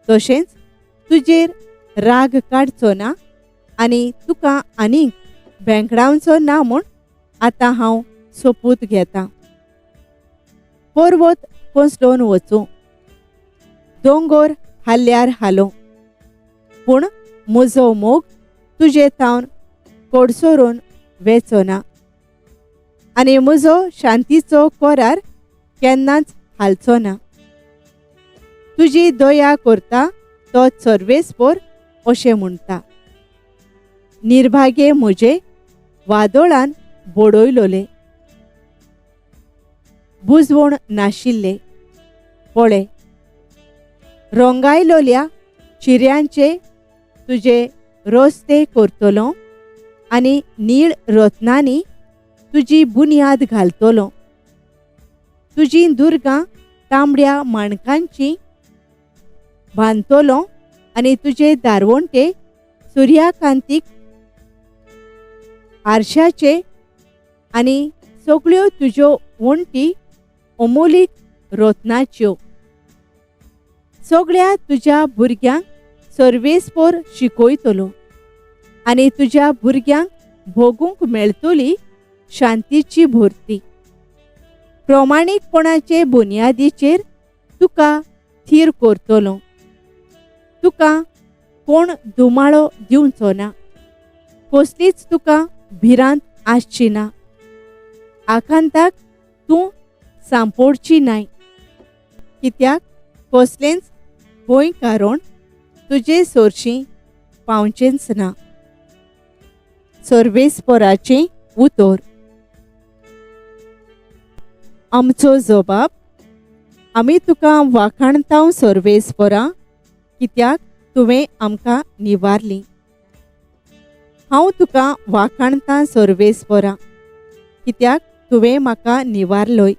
तशेंच तुजेर राग काडचो ना आनी तुका आनीक भेंकडावचो ना म्हूण आतां हांव सोपूत घेता. पर्वत कोसळून वचूं, दोंगोर हाल्ल्यार हालों, पूण म्हजो मोग तुजे थावन कोडसरून वेचो ना आनी म्हजो शांतीचो करार केन्नाच हालचो ना. तुजी दया करता तो सर्वेस्पर अशें म्हणटा. निर्भागे म्हजे वादळान बडयलोले, बुजवण नाशिल्ले. पळय, रंगायलोल्या चिऱ्यांचे तुजे रस्ते करतलो आनी नीळ रत्नांनी तुजी बुन्याद घालतलो. तुजी दुर्गां तांबड्या माणकांची बांदतलो आनी तुजे दारवंटे सुर्याकांतीक आरशाचे आनी सगळ्यो तुज्यो वण्टी अमोलीक रत्नाच्यो. सगळ्या तुज्या भुरग्यांक सर्वेस्पर शिकयतलो आनी तुज्या भुरग्यांक भोगूंक मेळटली शांतीची भरती. प्रमाणीकपणाचे बुन्यादीचेर तुका थीर करतलो. तुका कोण धुमाळो दिवचो ना, कसलीच तुका भिरांत आसची ना. आकांताक तूं सांपोडची नाय, कित्याक कसलेंच भंय कारण तुजे सोरशीं पावचेंच ना. सर्वेस्पराचें उतर. आमचो जबाब, आमी तुका वाखाणतांव सर्वेस्परा, कित्याक तुवें आमकां निवारली. हांव तुका वाखाणतां सर्वेस्परा, कित्याक तुवें म्हाका निवारलोय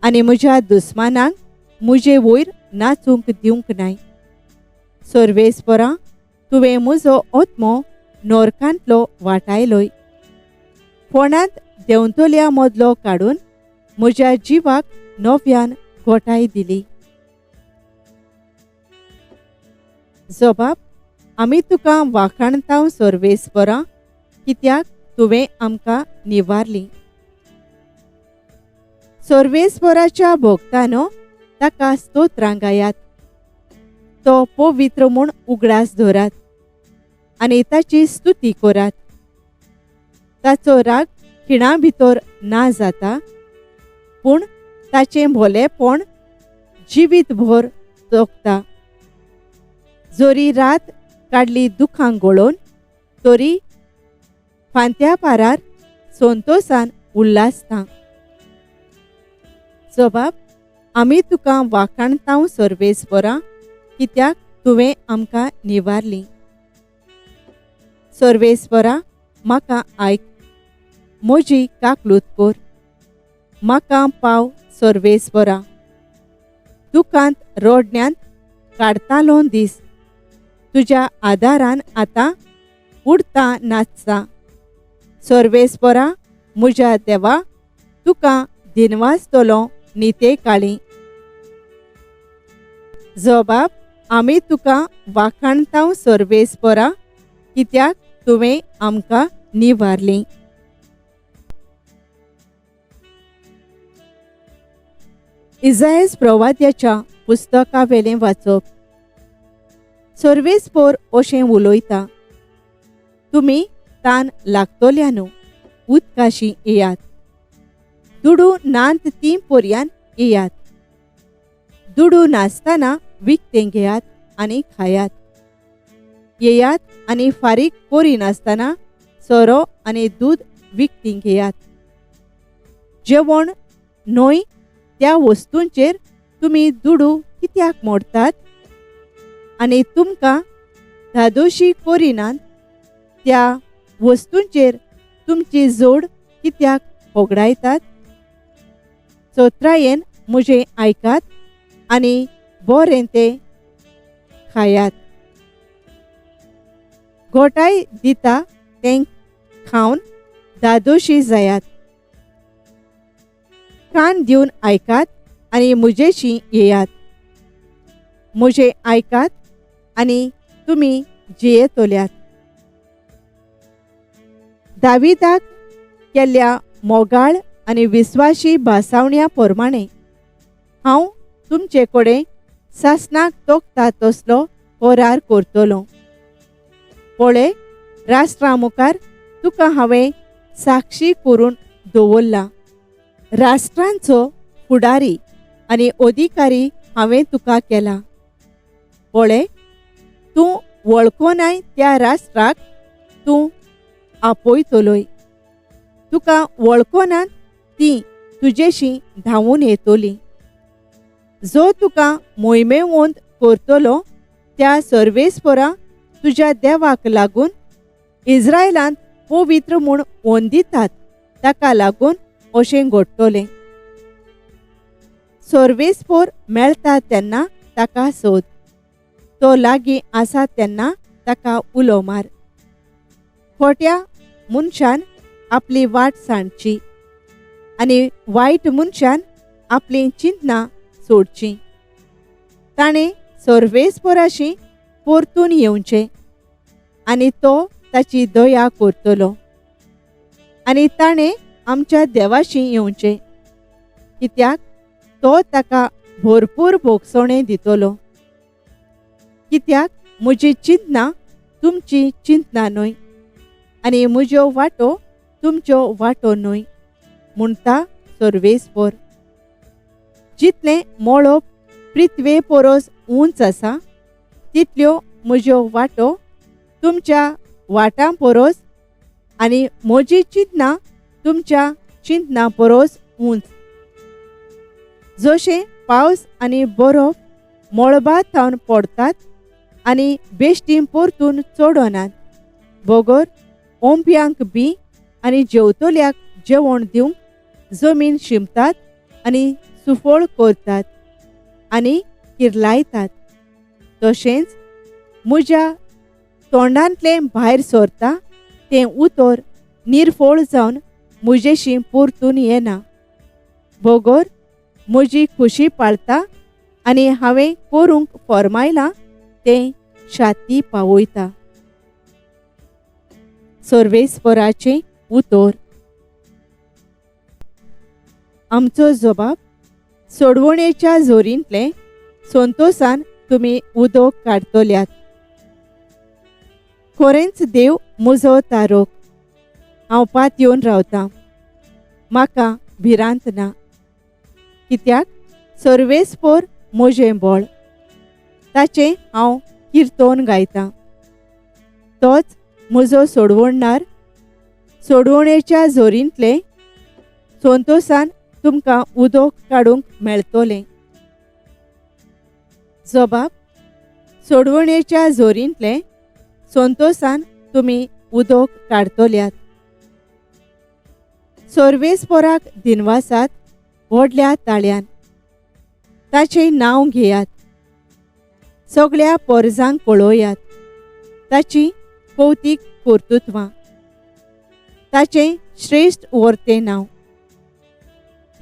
आनी म्हज्या दुस्मानांक म्हजे वयर नाचूंक दिवंक नाय. सर्वेस्परा, तुवें म्हजो आत्मो नरकांतलो वाटायलोय, फोंडांत देंवतल्या मदलो काडून म्हज्या जिवाक नव्यान गोठाय दिली. जबाब, आमी तुका वाखाणतांव सर्वेस्परा, कित्याक तुवें आमकां निवारली. सर्वेस्पराच्या भोगतानो ताका स्तोत्रां गायात, तो पवित्र म्हूण उगडास धरात आनी ताची स्तुती करात. ताचो राग खिणा भितर ना जाता, पूण ताचें भोलेपण जिवीतभर जगता. जरी रात काडली दुखां गळोवन, तरी फांत्या पारार संतोसान उल्हासता. जबाब, आमी तुका वाखाणतांव सर्वेस्परा, कित्याक तुवें आमकां निवारली. सर्वेस्परा, म्हाका आयक, म्हजी काकलूत कर, म्हाका पाव सर्वेस्परा. दुखांत रडण्यांत काडतालो दीस, तुज्या आदारान आतां उडता नाचता. सर्वेस्परा म्हज्या देवा, तुका दिनवासतलो निते काळी. जबाब, आमी तुका वाखाणतांव सर्वेस्परा, कित्याक तुवें आमकां निवारलीं. इजायस प्रवाद्याच्या पुस्तकावेलें वाचप. सर्वेस्पोर अशें उलयता, तुमी तान लागतल्या न्हू उदकाशी येयात, दुडू नात ती पर्यान येयात, दुडू नासतना विकतें घेयात आनी खायात, येयात आनी फारीक करिनासतना सोरो आनी दूद विकतीं घेयात. जेवण न्हय त्या वस्तूंचेर तुमी दुडू कित्याक मोडतात आनी तुमकां धादोशी करिनात त्या वस्तूंचेर तुमची जोड कित्याक होगडायतात? चोत्रायेन म्हजें आयकात आनी बरें तें खायात, घोटाय दिता तें खावन धादोशी जायात. कान दिवन आयकात आनी म्हजेशी येयात, म्हजें आयकात आनी तुमी जियेतल्यात. दाविदाक केल्ल्या मोगाळ आनी विस्वाशी भासावण्या प्रमाणे हांव तुमचे कडेन सासणाक तोखता तसलो करार करतलो. पळय, राष्ट्रा मुखार तुका हांवें साक्षी करून दवरला, राष्ट्रांचो फुडारी आनी अधिकारी हांवें तुका केला. पळय, तूं वळखनाय त्या राष्ट्राक तूं आपयतलोय, तुका वळखनात ती तुजेशी धांवून येतली. जो तुका मोहिमेवंत करतलो त्या सर्वेस्परा तुज्या देवाक लागून इस्रायलांत पवित्र म्हूण वंदितात ताका लागून अशें घडटलें. सर्वेस्पोर मेळटा तेन्ना ताका सोद, तो लागीं आसा तेन्ना ताका उलो मार. खोट्या मनशान आपली वाट सांडची आनी वायट मनशान आपलीं चिंतनां सोडचीं. ताणें सर्वेस्पोराशी परतून येवचें आनी तो ताची दया करतलो, आनी ताणें आमच्या देवाशी येवचें, कित्याक तो ताका भरपूर भोगसणें दितलो. कित्याक म्हजी चिंतनां तुमची चिंतनां न्हय आनी म्हज्यो वाटो तुमच्यो वाटो न्हय, म्हणटा सर्वेस्पोर. जितलें मळब पृथ्वे परस उंच आसा तितल्यो म्हज्यो वाटो तुमच्या वाटां परस आनी म्हजी चिंतनां तुमच्या चिंतनां परस उंच. जशें पावस आनी बरफ मळबा थावन पडतात आनी बेश्टी परतून चडनात, बगर ओंपयांक बी आनी जेवतल्याक जेवण दिवंक जमीन शिंपतात आनी सुफळ करतात आनी किर्लायतात, तशेंच म्हज्या तोंडांतलें भायर सरता तें उतर निर्फळ जावन म्हजेशी परतून येना, बगर म्हजी खुशी पाळता आनी हांवें करूंक फर्मायलां तें शाती पावयता. सर्वेस्पराचें उतर. आमचो जबाब सोडवणेच्या जोरींतलें संतोसान तुमी उदक काडटल्यात. खरेंच देव म्हजो तारोक, हांव पातयेवन रावतां, म्हाका भिरांत ना, कित्याक सर्वेस्पोर म्हजें बळ, ताचें हांव किर्तन गायतां. तोच म्हजो सोडवणदार, सोडवणेच्या जोरींतलें संतोसान तुमकां उदक काडूंक मेळटलें. जबाब सोडवणेच्या जोरींतलें संतोसान तुमी उदक काडटल्यात. सर्वेस्पोराक दिनवासात व्हडल्या ताळ्यान, ताचें नांव घेयात, सगळ्या पोरजांक पळोयात ताची कौतीक कर्तृत्वां, ताचें श्रेश्ठ वर्तें नांव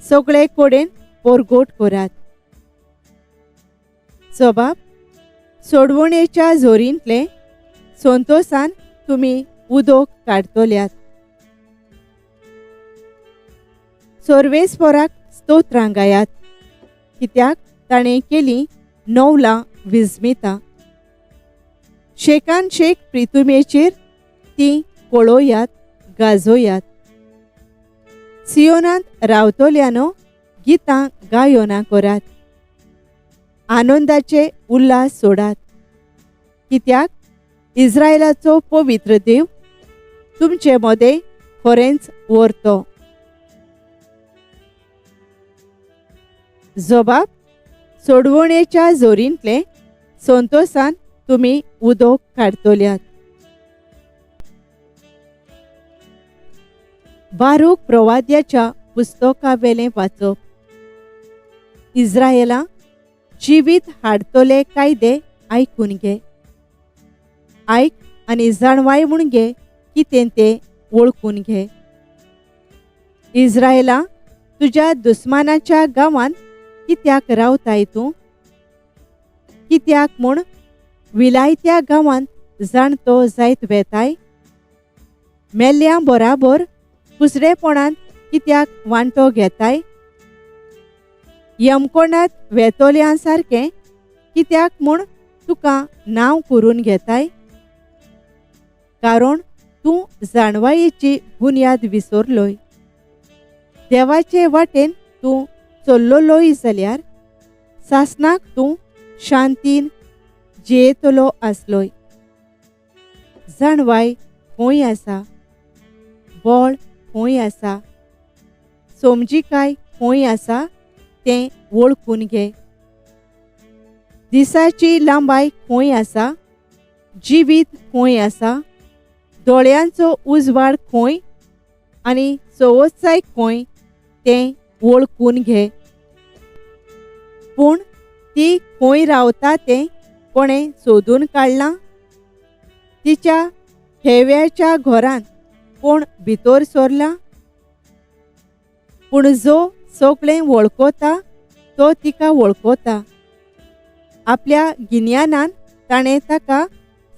सगळे कडेन परगट करात. जबाब सोडवणेच्या जोरींतलें संतोसान तुमी उदक काडतल्यात. सर्वेस्पराक स्तोत्रां गायात, कित्याक ताणें केली नवलां विस्मितां. शेकान शेक प्रितुमेचेर ती पळोयात, गाजोयात. सियोनांत रावतल्यानो गितां गायोना करात, आनंदाचे उल्हास सोडात, कित्याक इस्रायलाचो पवित्र देव तुमचे मदें खरेंच व्हरतो. जबाब सोडवणेच्या जोरींतले संतोसान तुमी उदक काडतल्यात. बारूक प्रवाद्याच्या पुस्तकावेलें वाचप. इस्रायला जिवीत हाडतले कायदे आयकून घे, आयक आनी जाणवाय म्हूण घे कितें तें वळखून घे. इस्रायला तुज्या दुस्मानाच्या गांवांत कित्याक रावताय तूं? कित्याक म्हूण विलायत्या गांवांत जाणतो जायत वेताय? मेल्ल्या बराबर कुसडेपणांत कित्याक वांटो घेताय? यमकोणांत वेतोल्या सारकें कित्याक म्हूण तुका नांव करून घेताय? कारण तूं जाणवायेची बुन्याद विसरलोय. देवाचे वाटेन तूं चल्लोलोय जाल्यार सासणाक तूं शांतीन जियेतलो आसलोय. जाणवाय खंय आसा? बळ खंय आसा? समजिकाय खंय आसा तें वळखून घे. दिसाची लांबाय खंय आसा? जिवीत खंय आसा? दोळ्यांचो उजवाड खंय आनी सवसाय खंय तें वळखून घे. पूण ती खंय रावता तें कोणें सोदून काडलां? तिच्या हेव्याच्या घरांत कोण भितर सरला? पूण जो सगळें वळखता तो तिका वळखता. आपल्या गिन्यानान ताणें ताका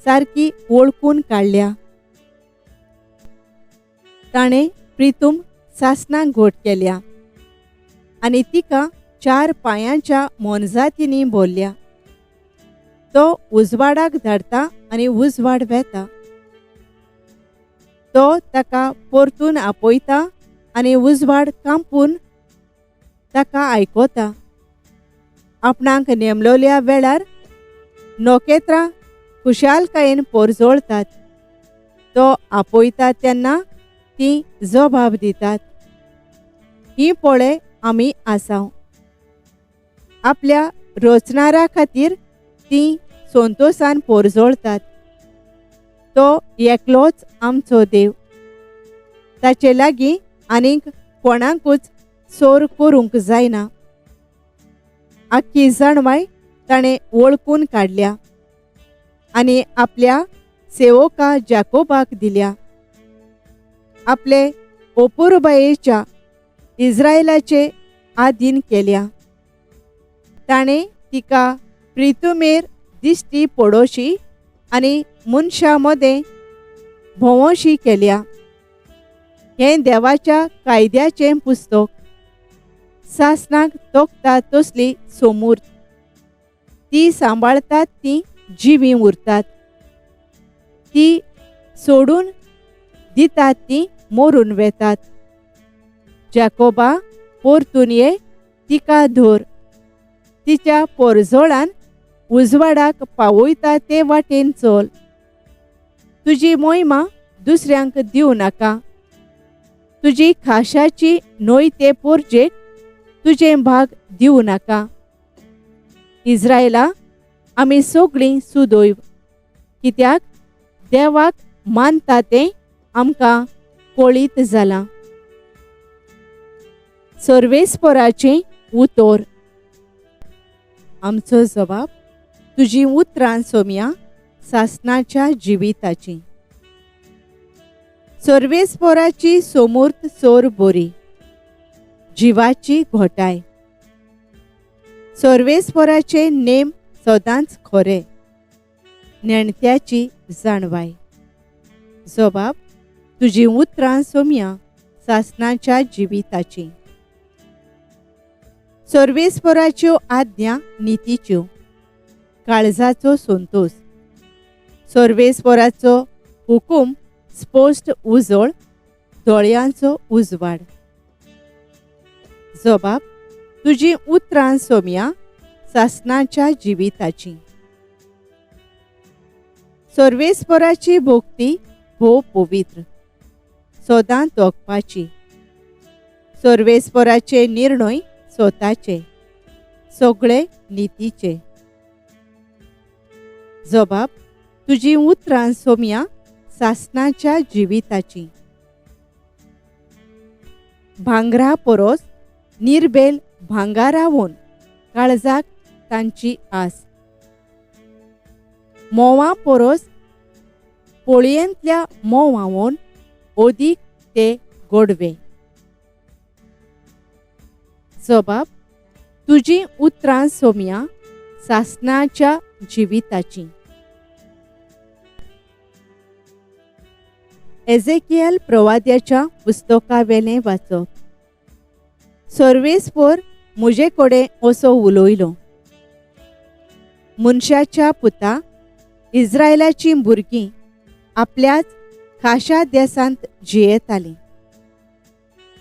सारकी वळखून काडल्या. ताणें प्रितूम सासणां घट केल्या आनी तिका चार पांयांच्या मोनजातींनी भरल्या. तो उजवाडाक धाडटा आनी उजवाड वेता. तो ताका परतून आपयता आनी उजवाड कांपून ताका आयकता. आपणाक नेमलोल्या वेळार नखेत्रां खुशालकायेन पोरजोळतात. तो आपयता तेन्ना ती जबाब दितात, ही पळय आमी आसाव. आपल्या रचणारा खातीर ती संतोसान पोरजोळतात. तो एकलोच आमचो देव. ताचे लागीं आनीक कोणाकूच सोर करूंक जायना. आख्खी जाणवाय ताणें वळखून काडल्या आनी आपल्या सेवका जाकोबाक दिल्या. आपले अपुरबायेच्या इस्रायलाचे आदीन केल्या. ताणें तिका प्रितुमेर दिश्टी पडोशी आनी मनशां मदें भोंवोशी केल्या. हें देवाच्या कायद्याचें पुस्तक. सासणाक तोखता तसली सोमूर्त. ती सांबाळतात ती जिवीं उरतात. ती सोडून दितात ती मरून वेतात. जाकोबा परतून ये, तिका धर. तिच्या पोरजोळान उजवाडाक पावयता ते वाटेन चल. तुजी मोहिमा दुसऱ्यांक दिवं नाका. तुजी खाशाची न्हय ते पोरजेक तुजें भाग दिवं नाका. इस्रायला आमी सगळीं सुदैव, कित्याक देवाक मानता तें आमकां कळीत जालां. सर्वेस्पराचें उतर. आमचो जबाब तुजीं उतरां सोम्या सासणाच्या जिविताचीं. सर्वेस्पराची सोमूर्त सोर बोरी, जिवाची घोटाय. सर्वेस्पराचे नेम सदांच खरे, नेणत्याची जाणवाय. जबाब, तुजीं उतरां सोमया सासणाच्या जिविताचीं. सर्वेस्पराच्यो आज्ञा नितीच्यो, काळजाचो संतोस. सर्वेस्पराचो हुकूम स्पश्ट उजळ, दोळयांचो उजवाड. जबाब, तुजीं उतरां सोमया सासणाच्या जिविताचीं. सर्वेस्पराची भक्ती भोव पवित्र, सदां तोखपाची. सर्वेस्पराचे निर्णय स्वताचे, सगळे नितीचे. जबाब, तुजीं उतरां सोमया सासणाच्या जिविताचीं. भांगरा परोस निर्बेल भांगारावून काळजाक तांची आस. म्होंवा परोस पोळयेंतल्या म्होंवावन अदीक ते गोडवे. जबाब, तुजीं उतरां सोमया सासणाच्या जिविताचीं. एझेकियल प्रवाद्याच्या पुस्तकावेलें वाचप. सर्वेस्पर म्हजे कडेन असो उलयलो, मनशाच्या पुता, इस्रायलाचीं भुरगीं आपल्याच खाशा देशांत जियेतालीं,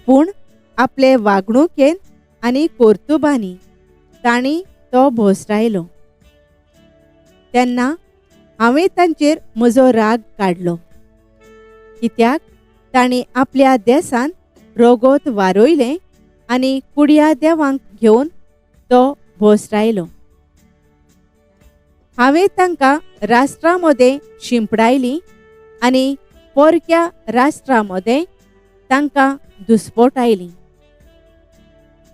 पूण आपले वागणुकेन आनी कर्तुबांनी तांणी तो भोसरायलो. तेन्ना हांवें तांचेर म्हजो राग काडलो, कित्याक तांणी आपल्या देशांत रगत वारयलें आनी कुडया देवांक घेवन तो भोसरायलो. हांवें तांकां राष्ट्रां मदें शिंपडायलीं आनी परक्या राष्ट्रां मदें तांकां दुस्पोटायलीं.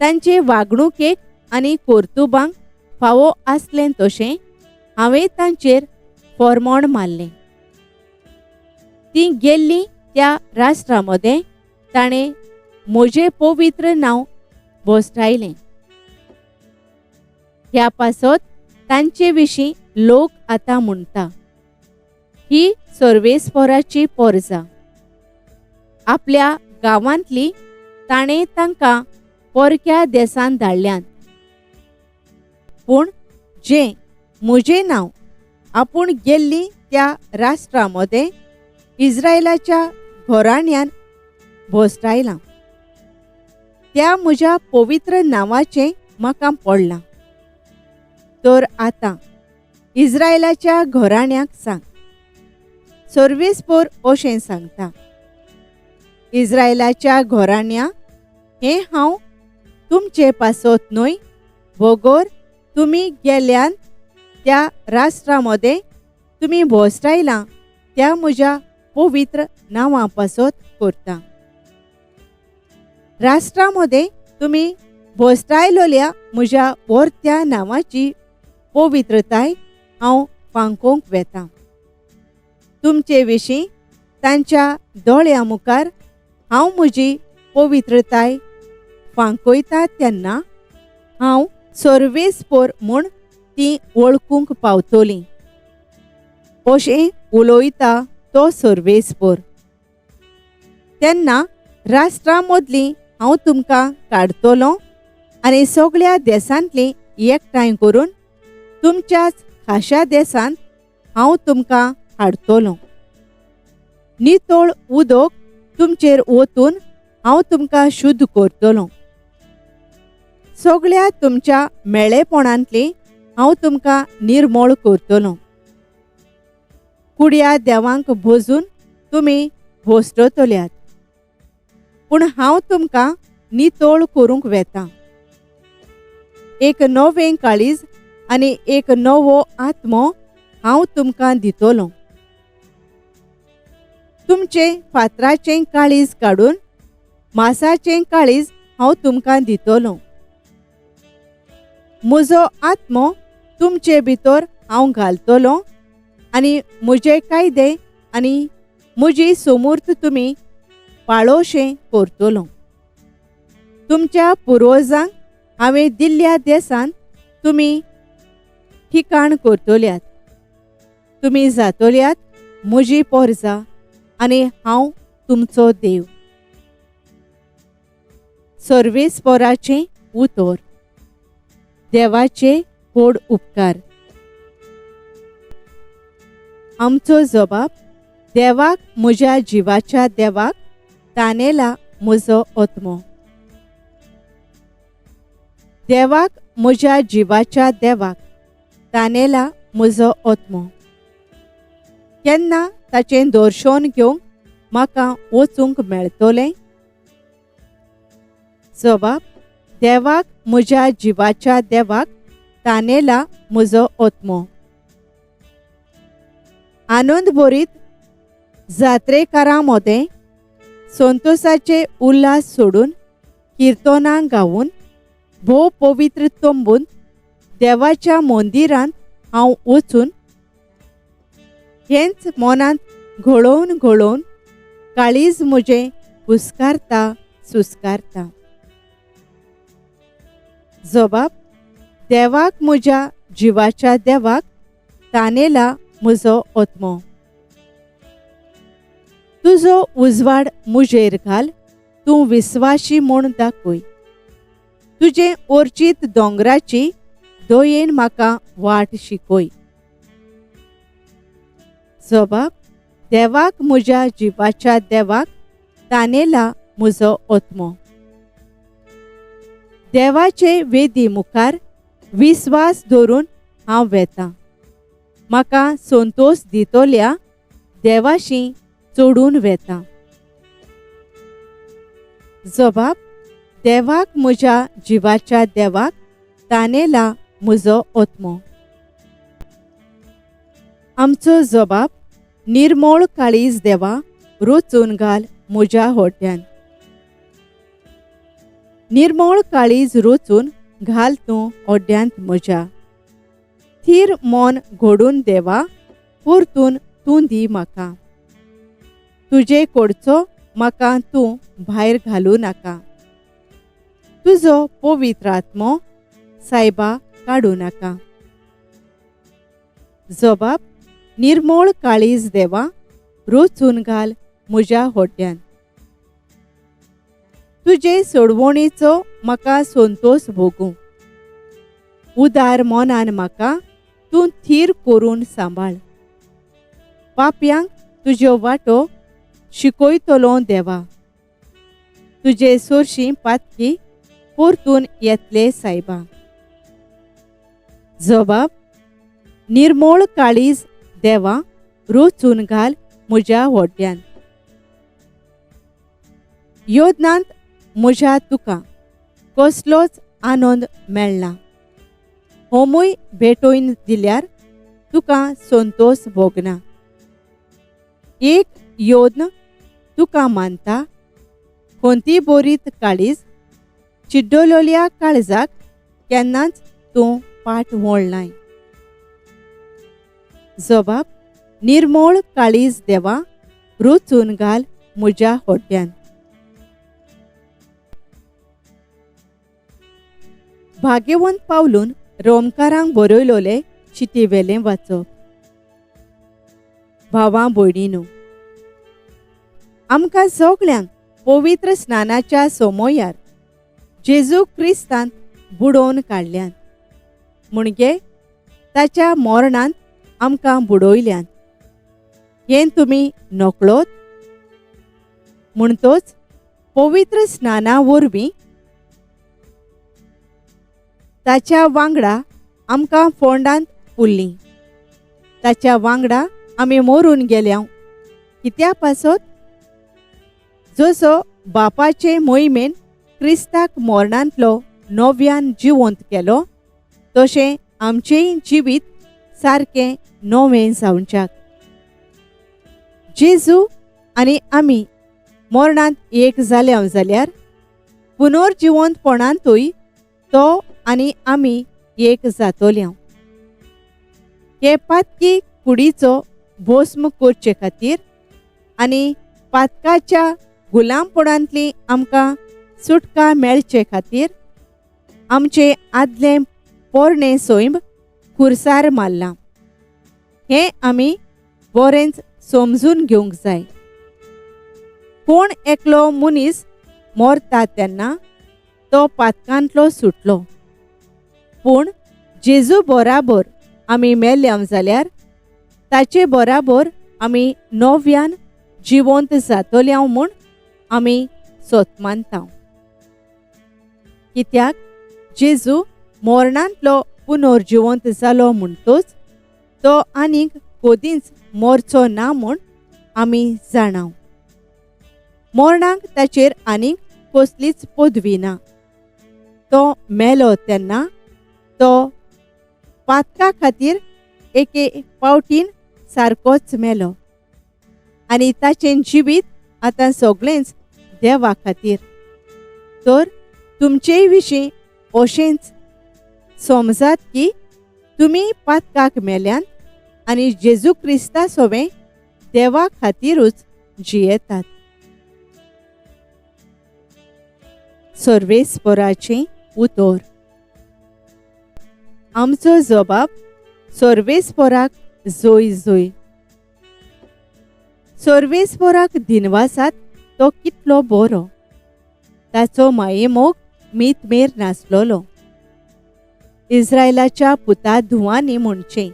तांचे वागणुकेक आनी कर्तुबांक फावो आसलें तशें हांवें तांचेर फॉर्मोण मारलें. तीं गेल्लीं त्या राष्ट्रां मदें ताणें म्हजें पवित्र नांव भोसरायलें. ह्या पासत तांचे विशीं लोक आतां म्हणटा, ही सर्वेस्पराची पोरजा. आपल्या गांवांतली ताणें तांकां परक्या देशांत धाडल्यात. पूण जें म्हजें नांव आपूण गेल्ली त्या राष्ट्रां मदें इस्रायलाच्या घराण्यान भोसरायलां, त्या म्हज्या पवित्र नांवाचें म्हाका पडलां. तर आतां इस्रायलाच्या घराण्याक सांग, सर्वेस्पर अशें सांगता, इस्रायलाच्या घराण्या, हें हांव तुमचे पासत न्हय, बगर तुमी गेल्यान त्या राष्ट्रां मदें तुमी भोसरायलां त्या म्हज्या पवित्र नांवा पासत करता. राष्ट्रां मदें तुमी भोसरायलोल्या म्हज्या वर्त्या नांवाची पवित्रताय हांव फांकोवंक वेता. तुमचे विशीं तांच्या दोळ्यां मुखार हांव म्हजी पवित्रताय फांकयता तेन्ना हांव सर्वेस्पर म्हूण ती वळखूंक पावतलीं, अशें उलयता तो सर्वेस्पर. तेन्ना राष्ट्रां मदलीं हांव तुमकां काडटलो आनी सगळ्या देशांतलीं एकठांय करून तुमच्याच खाशा देशांत हांव तुमकां हाडटलो. नितळ उदक तुमचेर ओतून हांव तुमकां शुद्ध करतलो. सगळ्या तुमच्या मेळेपणांतली हांव तुमकां निर्मळ करतलो. कुडया देवांक भोजून तुमी भोसतल्यात, पूण हांव तुमकां नितळ करूंक वेता. एक नवें काळीज आनी एक नवो आत्मो हांव तुमकां दितलो. तुमचें फातराचें काळीज काडून मासाचें काळीज हांव तुमकां दितलो. म्हजो आत्मो तुमचे भितर हांव घालतलो आनी म्हजे कायदे आनी म्हजी समूर्त तुमी पाळोशें करतलो. तुमच्या पुर्वजांक हांवें दिल्ल्या देशांत तुमी ठिकाण करतल्यात. तुमी जातल्यात म्हजी पोरजा आनी हांव तुमचो देव. सर्वेस्पोराचें उतर. देवाचे व्हड उपकार. आमचो जबाब देवाक म्हज्या जिवाच्या देवाक तानेला म्हजो आत्मो. देवाक म्हज्या जिवाच्या देवाक तानेला म्हजो आत्मो. केन्ना ताचें दर्शन घेवंक म्हाका वचूंक मेळटलें? जबाब देवाक म्हज्या जिवाच्या देवाक तानेला म्हजो आत्मो. आनंद भरीत जात्रेकारां मदें संतोसाचे उल्हास सोडून किर्तनां गावन भोव पवित्र तंबून देवाच्या मंदिरांत हांव वचून हेंच मनांत घोळोवन घोळोवन काळीज म्हजें हुस्कारता सुस्कारता. जबाब देवाक म्हज्या जिवाच्या देवाक तानेला म्हजो आत्मो. तुजो उजवाड म्हजेर घाल, तूं विस्वाशी म्हूण दाखय. तुजें ओर्चीत दोंगराची दयेन म्हाका वाट शिकय. जबाब देवाक म्हज्या जिवाच्या देवाक तानेला म्हजो आत्मो. देवाचे वेदी मुखार विस्वास धरून हांव वेतां. म्हाका संतोस दितल्या देवाशी चडून वेतां. जबाब देवाक म्हज्या जिवाच्या देवाक तानेला म्हजो आत्मो. आमचो जबाब निर्मोळ काळीज देवा रोचून घाल म्हज्या होट्यान. निर्मोळ काळीज रोचून घाल तूं ओड्यांत म्हज्या. थीर मन घडून देवा परतून तूं दी म्हाका. तुजे कडचो म्हाका तूं भायर घालूं नाका. तुजो पवित्र आत्मो सायबा काडूं नाका. जबाब निर्मोळ काळीज देवा रोचून घाल म्हज्या होट्यान. तुजे सोडवणीचो म्हाका संतोस भोगूं. उदार मनान म्हाका तूं थीर करून सांबाळ. पापयांक तुज्यो वाटो शिकयतलो देवा. तुजे सोरशी पातकी परतून येतले सायबा. जबाब निर्मोळ काळीज देवा रोचून घाल म्हज्या होड्यान. योदनांत म्हज्या तुका कसलोच आनंद मेळना. होमूय भेटोवन दिल्यार तुका संतोस भोगना. एक योद्न तुका मानता खंती बोरीत काळीज चिड्डलोल्या काळजाक केन्नाच तूं पाठ वळनाय. जबाब निर्मोळ काळीज देवा रोचून घाल म्हज्या होड्यान. भाग्यवंत पावलून रोमकारांक बरयलोले चिटीवेलें वाचप. भावां भयणीनू, आमकां सगळ्यांक पवित्र स्नानाच्या सोमोयार जेजू क्रिस्तान बुडोवन काडल्यान, म्हणजे ताच्या मरणांत आमकां बुडयल्यान. हें तुमी नकळत? म्हणटोच पवित्र स्नाना वरवीं ताच्या वांगडा आमकां फोंडांत पुरलीं. ताच्या वांगडा आमी मरून गेल्या. कित्या पासत? जसो बापाचे मोहिमेन क्रिस्ताक मरणांतलो नव्यान जिवंत केलो तशें आमचेंय जिवीत सारकें नवें जावच्याक. जेजू आनी आमी मरणांत एक जाल्या जाल्यार पुनर्जिवंतपणांतूय तो आनी आमी एक जातोल्या. हे पातकी कुडीचो भस्म करचे खातीर आनी पातकाच्या गुलामपणांतली आमकां सुटका मेळचे खातीर आमचे आदलें पोरणें सैम खुर्सार मारलां. हें आमी बरेंच समजून घेवंक जाय. कोण एकलो मनीस मरता तेन्ना तो पातकांतलो सुटलो, पूण जेजू बराबर आमी मेल्याव जाल्यार ताचे बराबर आमी नव्यान जिवंत जातल्याव म्हूण आमी सोत मानता. कित्याक जेजू मरणांतलो पुनर्जिवंत जालो म्हणटोच तो आनीक कदींच मरचो ना म्हूण आमी जाणाव. मरणाक ताचेर आनीक कसलीच पदवी ना. तो मेलो तेन्ना तो पातका खातीर एके पावटीन सारकोच मेलो आनी ताचें जिवीत आतां सगळेंच देवा खातीर. तर तुमचेय विशीं अशेंच समजात की तुमी पातकाक मेल्यान आनी जेजू क्रिस्ता सोवें देवा खातीरूच जियेतात. सर्वेस्पराचें उतर. आमचो जबाब सर्वेस्पराक जोय जोय. सर्वेस्पराक दिनवासात तो कितलो बरो, ताचो मायेमोग मीतमेर नासलोलो. इस्रायलाच्या पुता धुवांनी म्हणचें,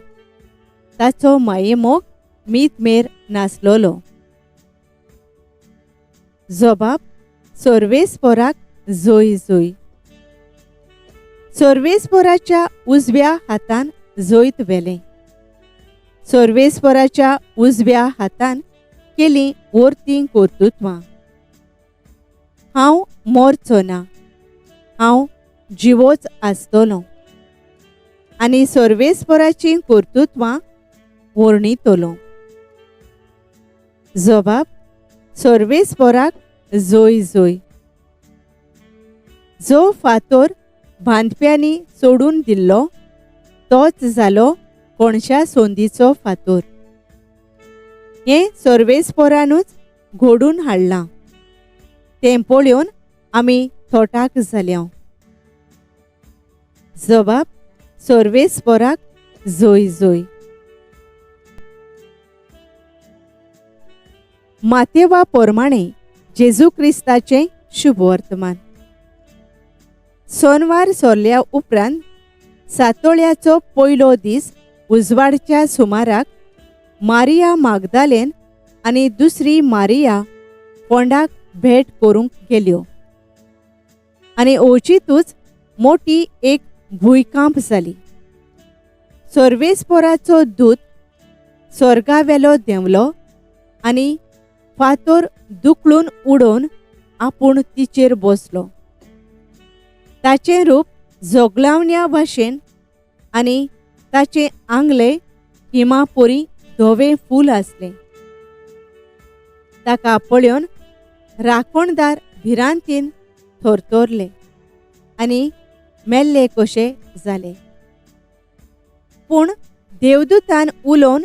ताचो मायेमोग मीतमेर नासलोलो. जबाब सर्वेस्पराक जोय जोय. सर्वेस्पराच्या उजव्या हातान जैत व्हेलें. सर्वेस्पराच्या उजव्या हातान केलीं वर्तीं कर्तृत्वां. हांव मरचो ना, हांव जिवोच आसतलो आनी सर्वेस्पराचीं कर्तृत्वां वर्णितलो. जबाब सर्वेस्पराक जोय जोय. जो फातोर बांदप्यांनी सोडून दिल्लो तोच जालो कोणशा सोंदीचो फातोर. हें सर्वेस्परानूच घडून हाडलां, तें पळोवन आमी थोटाक जाल्या. जबाब सर्वेस्पराक जोय जोय. मातेवा प्रमाणे जेजू क्रिस्ताचें शुभवर्तमान. सोनवार सोरल्या उपरांत सातोळ्याचो पयलो दीस उजवाडच्या सुमाराक मारिया मागदालेन आनी दुसरी मारिया फोंडाक भेट करूंक गेल्यो आनी अवचितूच मोटी एक भुंयकांप जाली. सर्वेस्पराचो दूत स्वर्गावेलो देंवलो आनी फातोर दुखळून उडोवन आपूण तिचेर बसलो. ताचें रूप जोगलावण्या भाशेन आनी ताचें आंगले हिमापोरी धवें फूल आसलें. ताका पळोवन राखणदार भिरांतीन थरथरले आनी मेल्ले कशे जाले. पूण देवदूतान उलोवन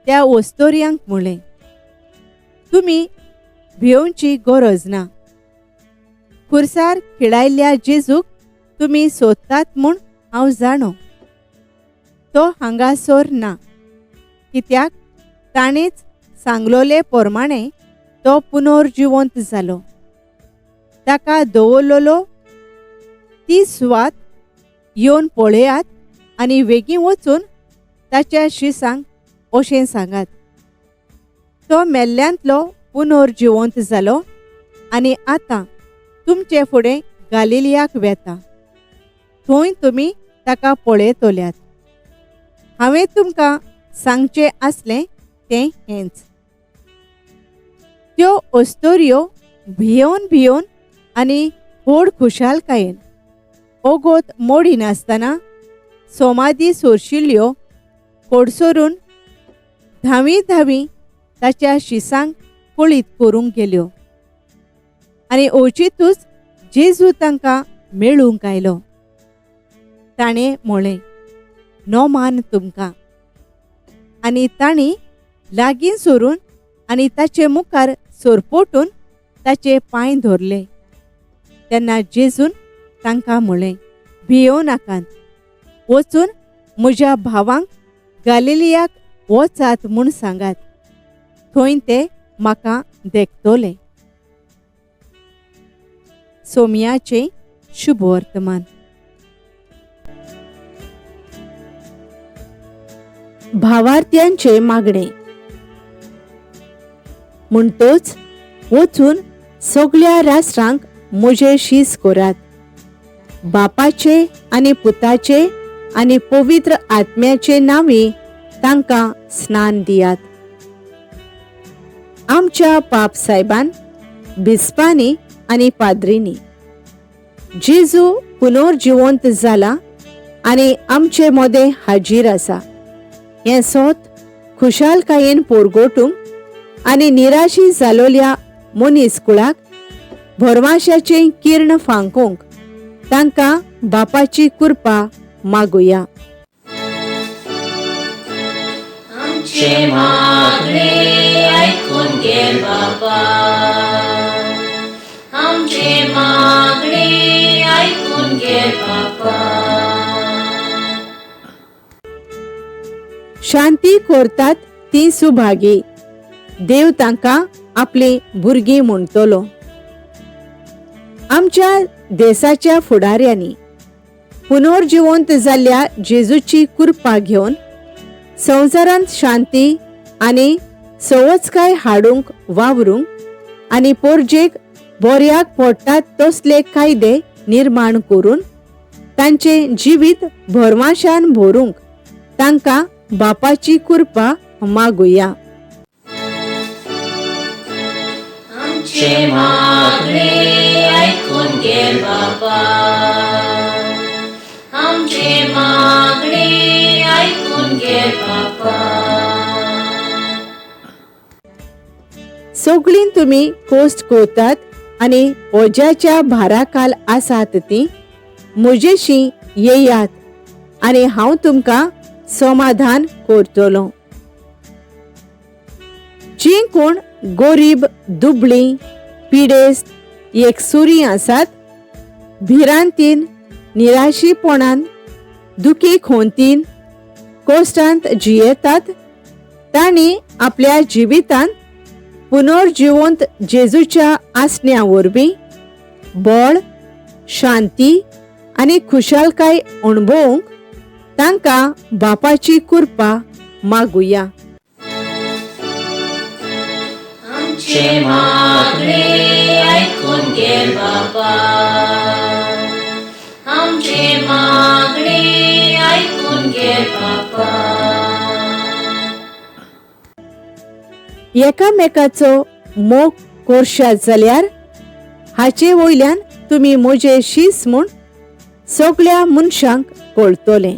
त्या वस्तोर्यांक म्हणलें, तुमी भियोवची गरज ना. खुर्सार खिळायल्ल्या जेजूक तुमी सोदतात म्हूण हांव जाणो. तो हांगासर ना, कित्याक ताणेंच सांगलोले प्रमाणे तो पुनर्जिवंत जालो. ताका दवरलेलो ती सुवात येवन पळयात आनी वेगीं वचून ताच्या शिसांक अशें सांगात, तो मेल्ल्यांतलो पुनर्जिवंत जालो आनी आतां तुमचे फुडें गालिलियाक वेता, थंय तुमी ताका पळयतल्यात. हांवें तुमकां सांगचें आसलें तें हेंच. त्यो अस्तोऱ्यो भियोवन भियोवन आनी व्हड खुशालकायेन ओगोत मोडिनासतना सोमादी सोरशिल्ल्यो कोडसरून धावी धावी ताच्या शिसांक कळीत करूंक गेल्यो आनी अवचितूच जेजू तांकां मेळूंक आयलो. ताणें म्हळें, नोमान तुमकां. आनी तांणी लागीं सरून आनी ताचे मुखार सरपटून ताचे पांय धरले. तेन्ना जेजून तांकां म्हळें, भियोव नाकात, वचून म्हज्या भावांक गालिलियाक वचात म्हूण सांगात, थंय ते म्हाका देखतले. सोमयाचें शुभवर्तमान. भावार्थ्यांचे मागणे. म्हणटोच वचून सगळ्या राष्ट्रांक म्हजे शीस करात, बापाचे आनी पुताचे आनी पवित्र आत्म्याचे नांवी तांकां स्नान दियात. आमच्या पाप सायबान, बिस्पांनी आनी पाद्रींनी जेजू पुनर्जिवंत जाला आनी आमचे मदें हाजीर आसा हें सोत खुशालकायेन पोरगोटूंक आनी निराशी जालोल्या मनीस कुळाक भरवाशाचें किर्ण फांकोवंक तांकां बापाची कृपा मागुया. आमचें मागणें आयकून घे बाबा, आमचें मागणें आयकून घे बाबा. शांती करतात ती सुभागी, देव तांकां आपली भुरगीं म्हणटलो. आमच्या देशाच्या फुडाऱ्यांनी पुनर्जिवंत जाल्ल्या जेजूची कृपा घेवन संवसारांत शांती आनी सवचकाय हाडूंक वावरूंक आनी पोरजेक बोऱ्याक पडटात तसले कायदे निर्माण करून तांचें जिवीत भरमाशान भरूंक तांकां बापाची कृपा मागुया. आमचें मागणें आयकून घे बाबा, आमचें मागणें आयकून घे बाबा. सगळीं तुमी कोश्ट करतात आनी ओज्याच्या भाराखाल आसात ती म्हजेशी येयात आनी हांव तुमकां समाधान करतलो. जीं कोण गोरीब, दुबळीं, पिडेस्त, एकसुरी आसात, भिरांतीन, निराशीपणान, दुखी खोंतीन, कोश्टांत जियेतात तांणी आपल्या जिवितांत पुनर्जिवंत जेजूच्या आसण्या वरवीं बळ, शांती आनी खुशालकाय अणभवूंक तांकां बापाची कृपा मागुया. आमचें मागणें आयकून घे बाबा, आमचें मागणें आयकून घे बाबा. एकामेकाचो मोग करशात जाल्यार हाचे वयल्यान तुमी म्हजे शीस म्हूण सगळ्या मनशांक कळटलें.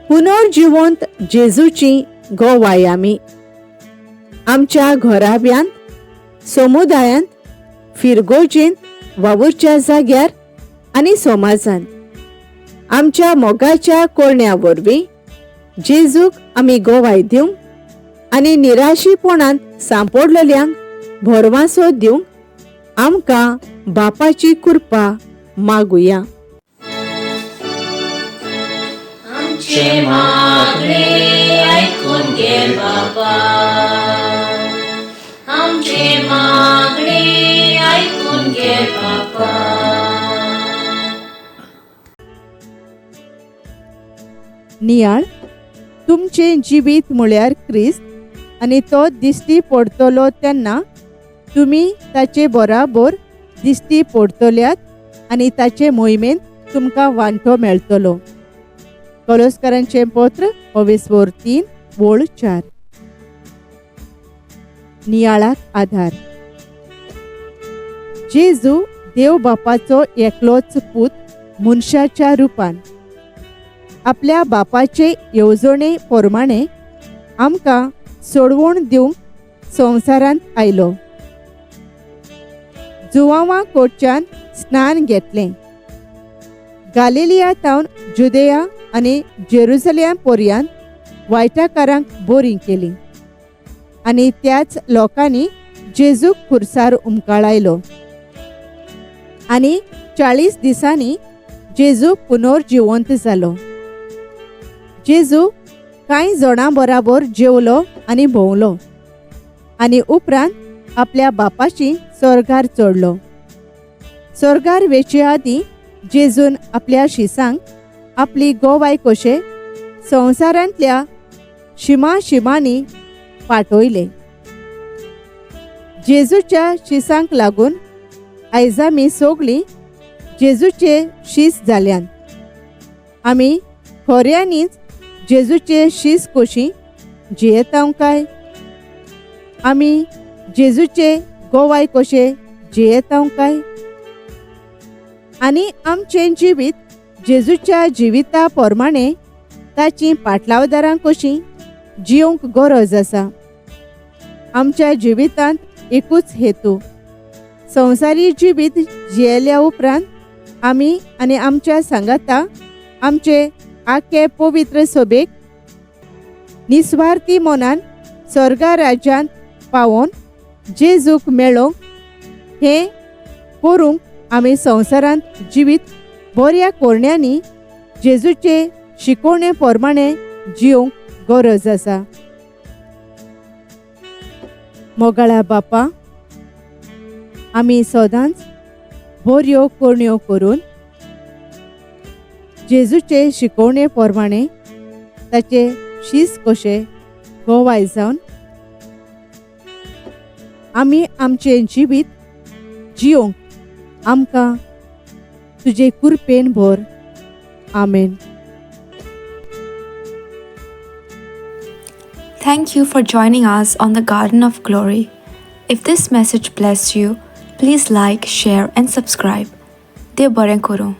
पुनर्जिवंत जेजूची गोवाय आमी आमच्या घराब्यांत, समुदायांत, फिरगोजेंत, वावुरच्या जाग्यार आनी समाजांत आमच्या मोगाच्या कोरण्या वरवीं जेजूक आमी गोवाय दिवंक आनी निराशीपणांत सांपडलेल्यांक भरवासो दिवंक आमकां बापाची कृपा मागुया. आमचें मागणें आयकून घे बाबा, आमचें मागणें आयकून घे बाबा. नियाळ तुमचें जिवीत म्हळ्यार क्रिस्त आनी तो दिश्टी पडटलो तेन्ना तुमी ताचे बराबर दिश्टी पडटल्यात आनी ताचे मोहिमेंत तुमकां वांटो मेळटलो. कोलोस्करांचें पत्र 3:4. नियाळाक आधार. जेजू देव बापाचो एकलोच पूत मनशाच्या रुपान आपल्या बापाचे येवजणे प्रमाणे आमकां सोडवण दिवंक संवसारांत आयलो. जुवांवा कोटच्यान स्नान घेतलें. गालिलिया तावन जुदेया आनी जेरुजलेम पर्यंत वायटाकारांक बोरीं केली आनी त्याच लोकांनी जेजूक खुर्सार उमकाळायलो आनी 40 दिसांनी जेजू पुनर्जिवंत जालो. जेजू कांय जाणां बराबर जेवलो आनी भोंवलो आनी उपरांत आपल्या बापाशी स्वर्गार चडलो. सोर्गार वेचे आदीं जेजून आपल्या शिसांक आपली गोवाय कशे संवसारांतल्या शिमा शिमांनी पाठयले. जेजूच्या शिसांक लागून आयज आमी सगळीं जेजूचे शीस जाल्यान. आमी खऱ्यांनीच जेजूचे शीस कशी जियेता काय? आमी जेजूचे गोवाय कशे जियेता काय? आनी आमचें जिवीत जेजूच्या जिविता प्रमाणे ताची पाटलावदारां कशीं जियोंक गरज आसा. आमच्या जिवितांत एकूच हेतू, संवसारी जिवीत जियेल्या उपरांत आमी आनी आमच्या सांगाता आमचे आखे पवित्र सोबेक निस्वार्थी मनान स्वर्गा राज्यांत पावोवन जेजूक मेळोवंक हें करूंक आमी संवसारांत जिवीत बऱ्या कोरण्यांनी जेजूचे शिकोवणे प्रमाणे जियोंक गरज आसा. मोगाळा बापा, आमी सदांच बऱ्यो करण्यो करून जेजूचे शिकोवणे प्रमाणे ताचे शीस कशे गोवाय जावन आमी आमचें जिवीत जियोंक आमकां तुजे कुरपेन भर. आमेन. Thank you for joining us on the Garden of Glory. If this message blessed you, please like, share, and subscribe. देव बरें करूं.